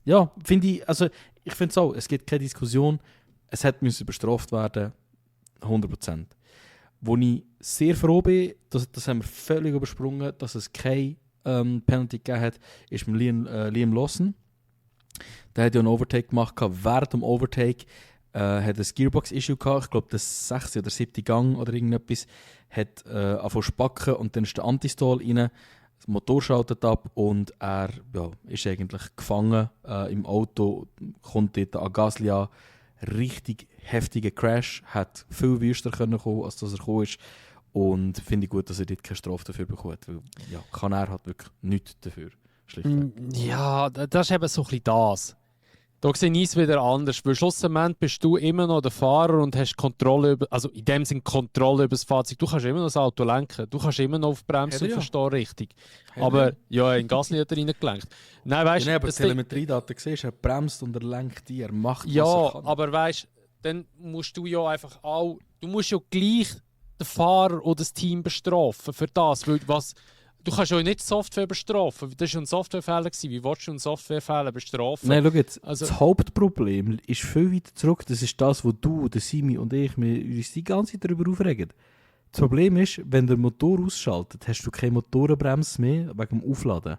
ja, finde ich, also ich finde es auch, es gibt keine Diskussion, es hätte bestraft werden, 100%. Wo ich sehr froh bin, das haben wir völlig übersprungen, dass es keine Penalty gegeben hat, ist mit Liam Lawson. Der hat ja einen Overtake gemacht. Während dem Overtake hat ein Gearbox-Issue gehabt. Ich glaube, das 6. oder 7. Gang oder irgendetwas hat angefangen spacken und dann ist der Antistall rein. Das Motor schaltet ab und er ist eigentlich gefangen im Auto, kommt dort an Gasly an. Richtig heftiger Crash, hat viel wüster können kommen, als dass er gekommen ist. Und finde ich gut, dass er dort keine Strafe dafür bekommt, weil kann er halt wirklich nichts dafür. Schlichtweg. Ja, das ist eben so ein bisschen das. Da sehe ich es wieder anders, weil schlussendlich bist du immer noch der Fahrer und hast Kontrolle über, also in dem Sinne Kontrolle über das Fahrzeug. Du kannst immer noch das Auto lenken, du kannst immer noch auf die Bremse und verstehen richtig. Aber in Gasly hat er reingelenkt. Nein, weißt, aber die Telemetriedaten siehst, er bremst und er lenkt die, er macht ja, was er kann. Aber weißt, dann musst du ja einfach auch, du musst ja gleich den Fahrer oder das Team bestrafen für das, weil du kannst ja nicht Software bestrafen. Das war ein Softwarefehler. Wie willst du einen Softwarefehler bestrafen? Nein, schau jetzt, Also, das Hauptproblem ist viel weiter zurück. Das ist das, wo du, der Simi und ich uns die ganze Zeit darüber aufregen. Das Problem ist, wenn der Motor ausschaltet, hast du keine Motorenbremse mehr wegen dem Aufladen.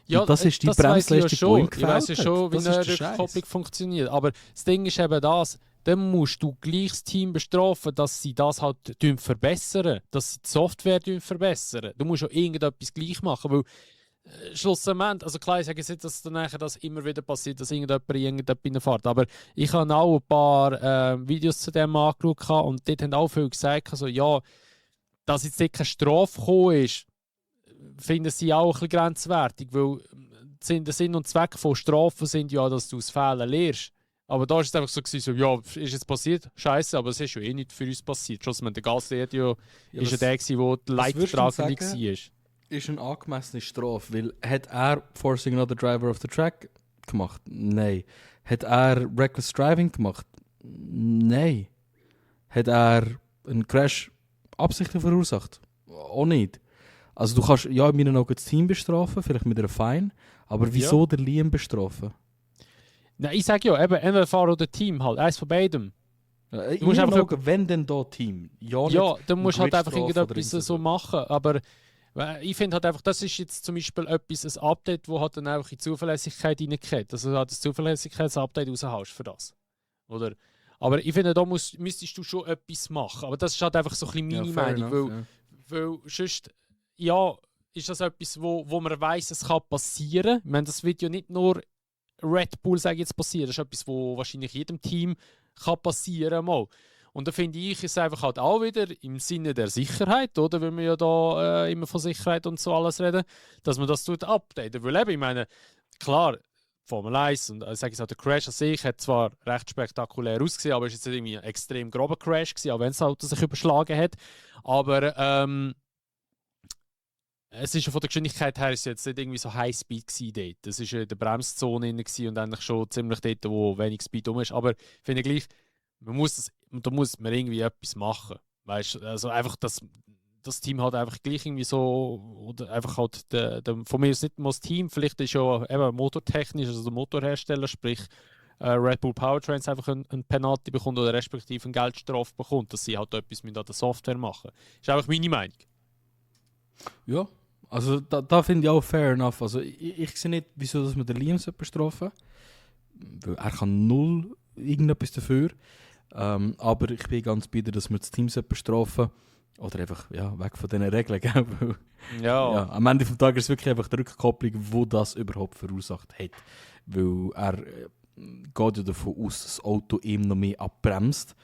ja, Und das ist die das weiss ich ja Bremsleistung, schon. die ihm Ich gefällt weiss ja schon, hat. wie Das eine ist der Scheiß. Rückkopplung funktioniert. Aber das Ding ist eben das, dann musst du gleich das Team bestrafen, dass sie das halt verbessern, dass sie die Software verbessern. Du musst ja irgendetwas gleich machen, weil schlussendlich, also klar, ich sage jetzt nicht, dass dann nachher das immer wieder passiert, dass irgendjemand in irgendetwas fährt, aber ich habe auch ein paar Videos zu dem angeschaut und dort haben auch viele gesagt, also, ja, dass jetzt dort keine Strafe gekommen ist, finden sie auch ein bisschen grenzwertig, weil der Sinn und Zweck von Strafen sind ja, dass du aus Fehlern lernst. Aber da war es einfach so, gewesen, so, ja, ist jetzt passiert? Scheiße, aber es ist ja eh nicht für uns passiert. Schlussendlich, der Gassi ist ja der, der Leidtragende war. Ist eine angemessene Strafe, weil hat er Forcing Another Driver off the Track gemacht? Nein. Hat er Reckless Driving gemacht? Nein. Hat er einen Crash absichtlich verursacht? Auch nicht. Also du kannst ja in meinen Augen das Team bestrafen, vielleicht mit einer Fine, aber wieso der Liam bestrafen? Nein, ich sage ja, eben, entweder Fahrer oder Team halt, eins von beidem. Du musst einfach sagen, wenn denn da Team? Ja, dann musst du halt einfach Gridstrafe irgendetwas so machen, aber ich finde halt einfach, das ist jetzt zum Beispiel ein Update, wo halt dann einfach in Zuverlässigkeit reingeht. Also du halt das Zuverlässigkeitsupdate raushaust für das. Oder? Aber ich finde, da müsstest du schon etwas machen. Aber das ist halt einfach so ein bisschen meine Meinung. Weil sonst, ja, ist das etwas, wo man weiss, es kann passieren. Ich meine, das wird ja nicht nur Red Bull, sage ich jetzt, passieren. Das ist etwas, wo wahrscheinlich jedem Team kann passieren mal. Und da finde ich, ist es einfach halt auch wieder im Sinne der Sicherheit, oder? Wenn wir ja da immer von Sicherheit und so alles reden, dass man das updaten. Weil eben, ich meine, klar, Formel 1 und ich sage jetzt auch, der Crash an sich hat zwar recht spektakulär ausgesehen, aber es war jetzt nicht irgendwie ein extrem grober Crash gewesen, auch wenn das Auto sich überschlagen hat. Aber es ist ja von der Geschwindigkeit her ist jetzt nicht irgendwie so Highspeed gewesen dort. Das war ja in der Bremszone drin und eigentlich schon ziemlich dort, wo wenig Speed rum ist. Aber ich finde gleich, da muss man irgendwie etwas machen. Weißt du, also einfach das Team hat einfach gleich irgendwie so, oder einfach halt, von mir ist nicht mal das Team, vielleicht ist ja eben motortechnisch, also der Motorhersteller, sprich Red Bull Powertrains einfach ein Penalty bekommt oder respektive eine Geldstrafe bekommt, dass sie halt etwas mit der Software machen. Das ist einfach meine Meinung. Ja, also da finde ich auch fair enough. Also ich sehe nicht, wieso dass man den Liam bestrafen sollte. Weil er kann null irgendetwas dafür. Aber ich bin ganz bei dir, dass wir das Team bestrafen sollte. Oder einfach weg von diesen Regeln. Gell? Weil, Ja. am Ende des Tages ist es wirklich einfach die Rückkopplung, wo das überhaupt verursacht hat. Weil er geht ja davon aus, dass das Auto ihm noch mehr abbremst.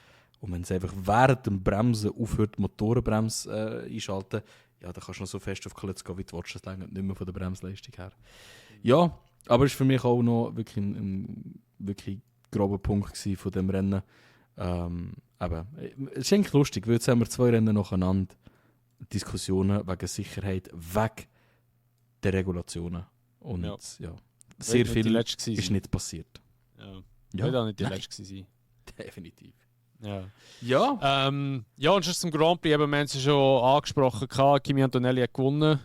Und wenn es einfach während dem Bremsen aufhört, die Motorenbremse einschalten, ja, dann kannst du noch so fest auf die Klötze gehen, wie du willst. Das reicht nicht mehr von der Bremsleistung her. Ja, aber es war für mich auch noch wirklich ein wirklich grober Punkt von dem Rennen. Aber es ist eigentlich lustig, weil jetzt haben wir 2 Rennen nacheinander, Diskussionen wegen Sicherheit, wegen der Regulationen. Und sehr viel ist nicht passiert. Ja, wird auch nicht die letzte sein. Definitiv. Ja. Ja. Und schon zum Grand Prix, eben, wir haben es schon angesprochen, Kimi Antonelli hat gewonnen,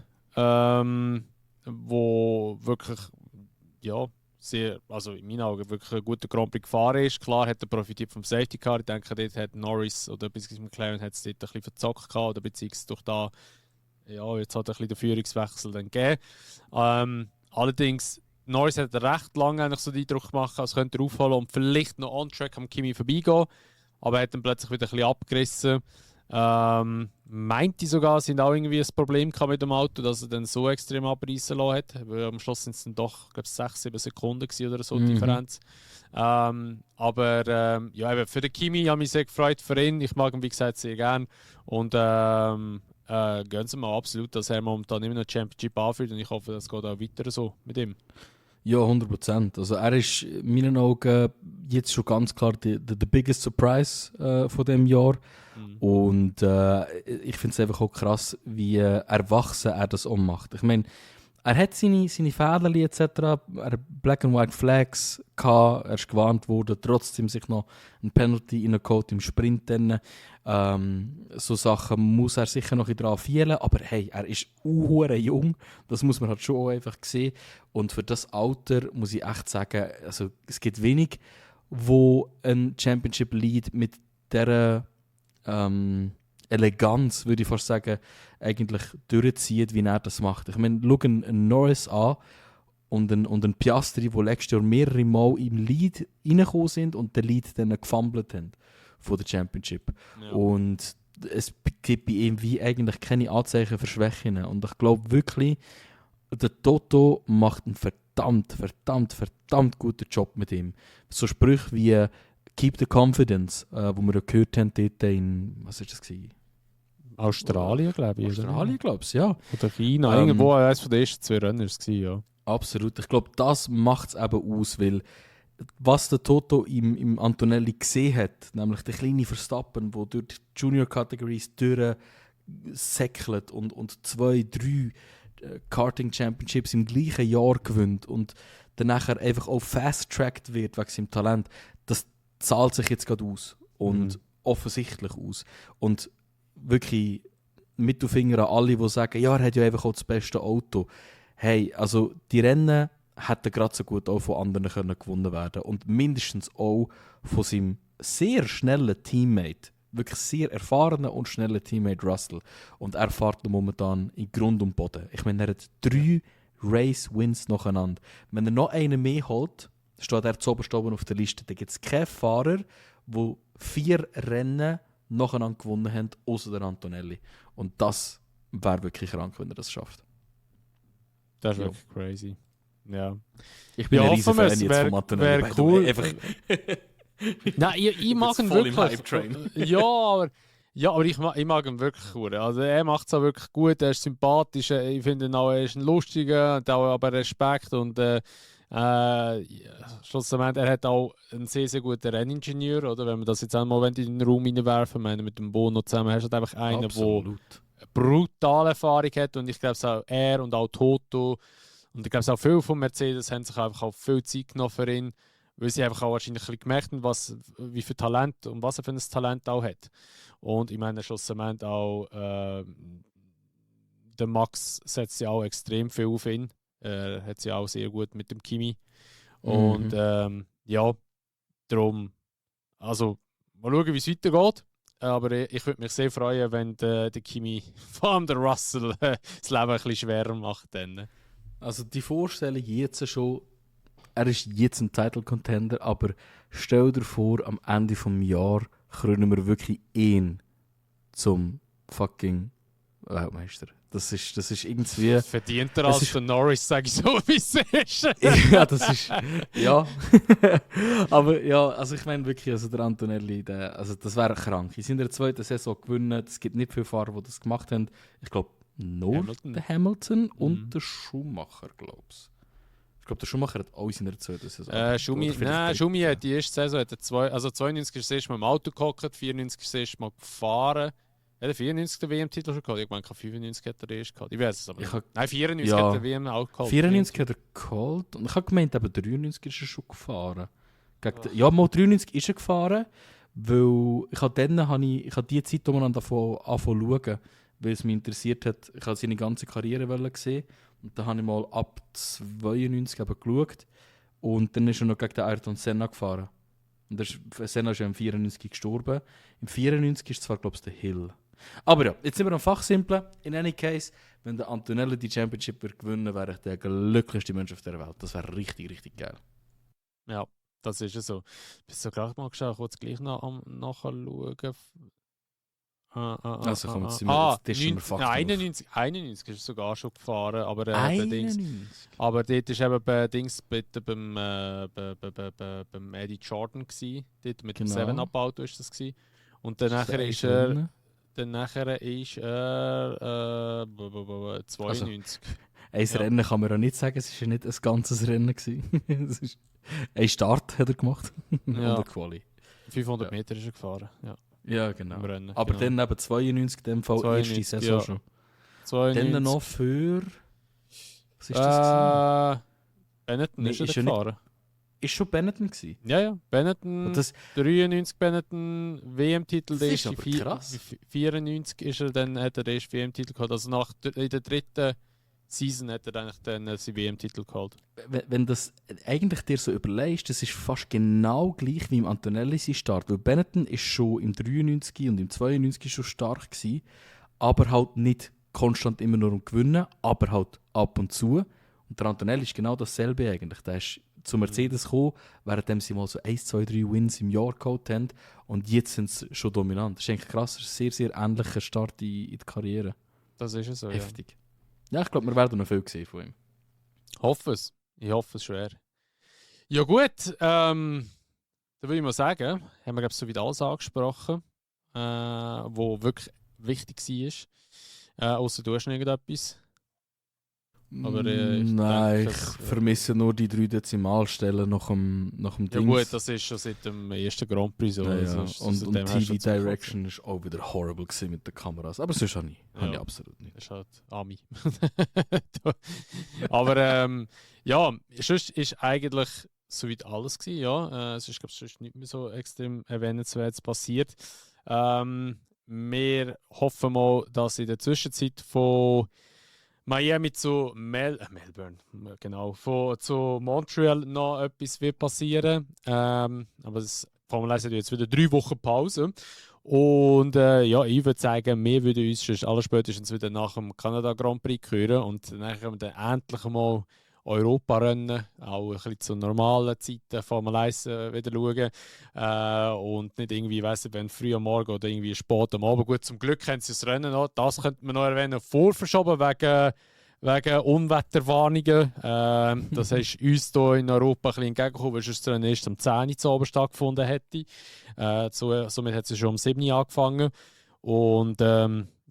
wo wirklich, sehr, also in meinen Augen wirklich ein guter Grand Prix gefahren ist. Klar hat er profitiert vom Safety Car. Ich denke, dort hat Norris oder beziehungsweise McLaren hat es dort ein bisschen verzockt gehabt, oder beziehungsweise durch da, jetzt hat er ein bisschen den Führungswechsel dann gegeben. Allerdings, Norris hat recht lange eigentlich so den Eindruck gemacht, als könnte er aufholen und vielleicht noch on-track am Kimi vorbeigehen. Aber er hat dann plötzlich wieder ein bisschen abgerissen. Meinte sogar, sie haben auch irgendwie ein Problem mit dem Auto, dass er dann so extrem abreißen lassen hat. Weil am Schluss sind es dann doch, glaube ich, 6-7 Sekunden oder so, die Differenz. Aber eben für den Kimi habe ich mich sehr gefreut für ihn. Ich mag ihn, wie gesagt, sehr gerne. Und gönnen Sie mal absolut, dass er momentan immer noch Championship anführt. Und ich hoffe, das geht auch weiter so mit ihm. Ja, 100%. Also er ist in meinen Augen jetzt schon ganz klar der biggest surprise von diesem Jahr. Und ich finde es einfach auch krass, wie erwachsen er das ummacht. Ich meine, er hat seine Fäden etc. Er hat Black and White Flags gehabt, er ist gewarnt worden, trotzdem sich noch ein Penalty reingeholt im Sprint. So Sachen muss er sicher noch dran fehlen, aber hey, er ist jung, das muss man halt schon auch einfach sehen. Und für das Alter muss ich echt sagen, also es gibt wenig, wo ein Championship Lead mit dieser Eleganz, würde ich fast sagen, eigentlich durchzieht, wie er das macht. Ich meine, schau einen Norris an und einen Piastri, die letztes Jahr mehrere Mal im Lead reingekommen sind und den Lead dann gefummelt haben von der Championship. Ja. Und es gibt bei ihm wie eigentlich keine Anzeichen für Schwächen. Und ich glaube wirklich, der Toto macht einen verdammt guten Job mit ihm. So Sprüche wie «Keep the confidence», wo wir ja gehört haben dort in, was war das gewesen? Australien, glaube ich. Australien, glaube ich, ja. Oder China, irgendwo eines von den ersten 2 Rennen war, ja. Absolut. Ich glaube, das macht es eben aus, weil was der Toto im Antonelli gesehen hat, nämlich der kleine Verstappen, der durch die Junior-Categories durchsäckelt und 2, 3 Karting Championships im gleichen Jahr gewinnt und dann nachher einfach auch fast-tracked wird wegen seinem Talent, das zahlt sich jetzt gerade aus und offensichtlich aus. Und wirklich Mittelfinger an alle, die sagen, ja, er hat ja einfach auch das beste Auto. Hey, also die Rennen hätten gerade so gut auch von anderen können gewonnen werden und mindestens auch von seinem sehr schnellen Teammate, wirklich sehr erfahrenen und schnellen Teammate Russell. Und er fährt momentan in Grund und Boden. Ich meine, er hat 3 Race-Wins nacheinander. Wenn er noch einen mehr holt, steht er zuoberst oben auf der Liste. Da gibt es keinen Fahrer, der 4 Rennen nacheinander gewonnen haben, außer der Antonelli. Und das wäre wirklich krank, wenn er das schafft. Das ist wirklich crazy. Ja. Ich bin ein riesen Fan jetzt von Antonelli. Wäre cool. Nein, ich mag ihn wirklich. Aber ich mag ihn wirklich gut. Also er macht es auch wirklich gut, er ist sympathisch, ich finde ihn auch, er ist ein lustiger und auch aber Respekt und schlussendlich, er hat auch einen sehr, sehr guten Renningenieur, oder? Wenn man das jetzt einmal in den Raum reinwerfen, meine mit dem Bono zusammen, hast du halt einfach einen, der brutale Erfahrung hat und ich glaube auch er und auch Toto und ich glaube auch viele von Mercedes haben sich einfach auch viel Zeit genommen für ihn, weil sie einfach auch wahrscheinlich ein bisschen gemerkt haben, wie viel Talent und was er für ein Talent auch hat. Und ich meine schlussendlich auch der Max setzt ja auch extrem viel auf ihn. Er hat sie auch sehr gut mit dem Kimi. Und ja, darum, also mal schauen, wie es weitergeht. Aber ich würde mich sehr freuen, wenn der Kimi, vor allem der Russell, das Leben ein bisschen schwerer macht. Dann. Also die Vorstellung jetzt schon, er ist jetzt ein Title-Contender, aber stell dir vor, am Ende des Jahres krönen wir wirklich ihn zum fucking Weltmeister. Das ist irgendwie... Verdient er als der Norris, sage ich so, wie es ist. Ja, das ist... Ja. Aber ja, also ich meine wirklich, also der Antonelli, also das wäre krank. In seiner 2. Saison gewinnen, es gibt nicht viele Fahrer, die das gemacht haben. Ich glaube, nur der Hamilton und der Schumacher, glaube ich. Ich glaube, der Schumacher hat auch in seiner 2. Saison. Schumi hat die erste Saison, hat 92 ist das erste Mal im Auto gehockt, 94 ist das erste Mal gefahren. Hat er 94 den WM-Titel schon gehabt? Ich meine, 95 hat er erst gehabt. Ich weiß es aber nicht. Nein, 94 hat er WM auch gehabt. 94 hat er geholt. Und ich habe gemeint, eben 93 ist er schon gefahren. Ja, mal 93 ist er gefahren, weil ich habe die Zeit, wo man davon anfangen, weil es mich interessiert hat. Ich habe seine ganze Karriere gesehen. Und dann habe ich mal ab 92 eben geschaut. Und dann ist er noch gegen den Ayrton Senna gefahren. Und Senna ist ja im 94 gestorben. Im 94 ist zwar, glaube ich, der Hill. Aber ja, jetzt sind wir am Fachsimpeln. In any case, wenn der Antonelli die Championship wird gewinnen, wäre ich der glücklichste Mensch auf der Welt. Das wäre richtig, richtig geil. Ja, das ist es so. Bist du gerade mal geschaut, kurz gleich nachschauen. Also komm, jetzt sind wir Fakten 91 ist sogar schon gefahren, aber 91? Aber dort ist eben bei Dings bitte beim Eddie Jordan gewesen, dort mit dem 7-Up-Auto ist das gewesen. Und dann nachher ist er 92. Also, ein Rennen kann man auch nicht sagen, es war ja nicht ein ganzes Rennen gewesen. Ein Start hat er gemacht und eine Quali. 500 Meter ist er gefahren, ja. Ja, genau. Rennen, aber dann eben 92 in dem Fall 92, erste Saison schon. 92. Dann noch für... Was ist das? Benetton Nee, ist er ist ja gefahren. Ist schon Benetton gewesen? Ja. Benetton, Und das, 93 Benetton WM-Titel, Das der ist erste aber krass. 94 ist er dann, hat er den ersten WM-Titel geholt. Also in der dritten Season hat er eigentlich dann seinen WM-Titel geholt. wenn das eigentlich dir so überlegst, das ist fast genau gleich wie im Antonelli sein Start. Weil Benetton ist schon im 93 und im 92 schon stark gewesen, aber halt nicht konstant immer nur um Gewinnen, aber halt ab und zu. Und der Antonelli ist genau dasselbe eigentlich. Der ist zu Mercedes gekommen, während sie mal so 1, 2, 3 Wins im Jahr geholt haben. Und jetzt sind sie schon dominant. Das ist eigentlich krass. Das ist ein sehr, sehr ähnlicher Start in die Karriere. Das ist es so, Heftig. Ja, ich glaube, wir werden noch viel sehen von ihm. Hoffe es. Ich hoffe es schwer. Ja gut, dann würde ich mal sagen, haben wir glaube ich so wieder alles angesprochen, wo wirklich wichtig war. Außer du hast noch irgendetwas. Aber, ich Nein, denke, ich das, vermisse nur die 3 Dezimalstellen nach dem Ja Dings. gut, das ist schon seit dem ersten Grand Prix so. Ja, Also ja. ist- Und seitdem hast du TV zum Direction ist auch wieder horrible gewesen mit den Kameras. Aber sonst habe ich absolut nicht. Das ist halt Ami. Aber ja, sonst ist eigentlich soweit alles gewesen, ja. Es ist, glaube ich, sonst nicht mehr so extrem erwähnenswert passiert. Wir hoffen mal, dass in der Zwischenzeit von Miami zu Melbourne, genau, zu Montreal noch etwas wird passieren. Aber das Formel 1 hat jetzt wieder 3 Wochen Pause. Und ja, ich würde sagen, wir würden uns schon allerspätestens wieder nach dem Kanada Grand Prix hören und dann können wir dann endlich mal Europa-Rennen, auch ein bisschen zu normalen Zeiten Formel 1 wieder schauen. Und nicht irgendwie, weiss ich, wenn früh am Morgen oder irgendwie spät am Abend. Gut, zum Glück haben sie das Rennen noch, das könnte man noch erwähnen, vorverschoben wegen Unwetterwarnungen. Das ist uns hier in Europa ein bisschen entgegengekommen, weil sonst das Rennen erst am 10 Uhr zu Abend stattgefunden hätte. Somit hat es schon um 7 Uhr angefangen. Und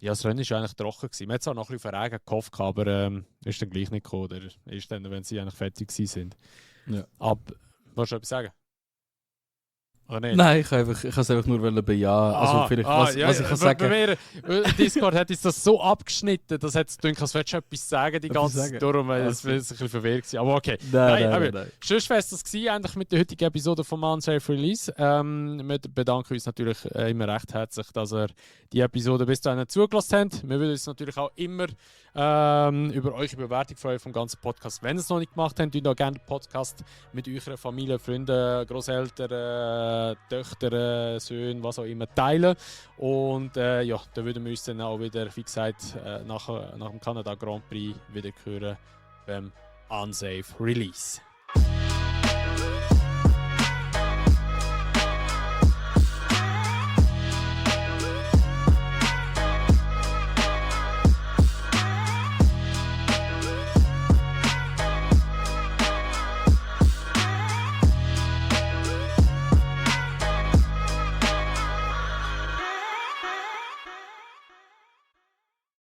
ja, das Rennen war eigentlich trocken gewesen. Man hat zwar noch ein bisschen für Regen gehofft, aber ist dann gleich nicht gekommen. Oder ist dann, wenn sie eigentlich fertig sind. Ja. Aber, willst du etwas sagen? Oder nicht? Nein, ich kann es einfach nur bejahen. Also vielleicht, was ich kann sagen... Bei mir, Discord hat uns das so abgeschnitten, dass es gedacht, als würdest du etwas sagen die ganze Zeit. Darum war es ein bisschen verwirrt gewesen. Aber okay. Nein. Sonst wäre es das gewesen, eigentlich mit der heutigen Episode vom Unsafe Release. Wir bedanken uns natürlich immer recht herzlich, dass ihr die Episode bis dahin zugelassen habt. Wir würden uns natürlich auch immer über eure Bewertung freuen vom ganzen Podcast. Wenn ihr es noch nicht gemacht habt, teilt auch gerne den Podcast mit eurer Familie, Freunden, Grosseltern, Töchtern, Söhnen, was auch immer teilen. Und ja, dann würden wir uns dann auch wieder, wie gesagt, nach dem Kanada Grand Prix wieder hören beim Unsafe Release.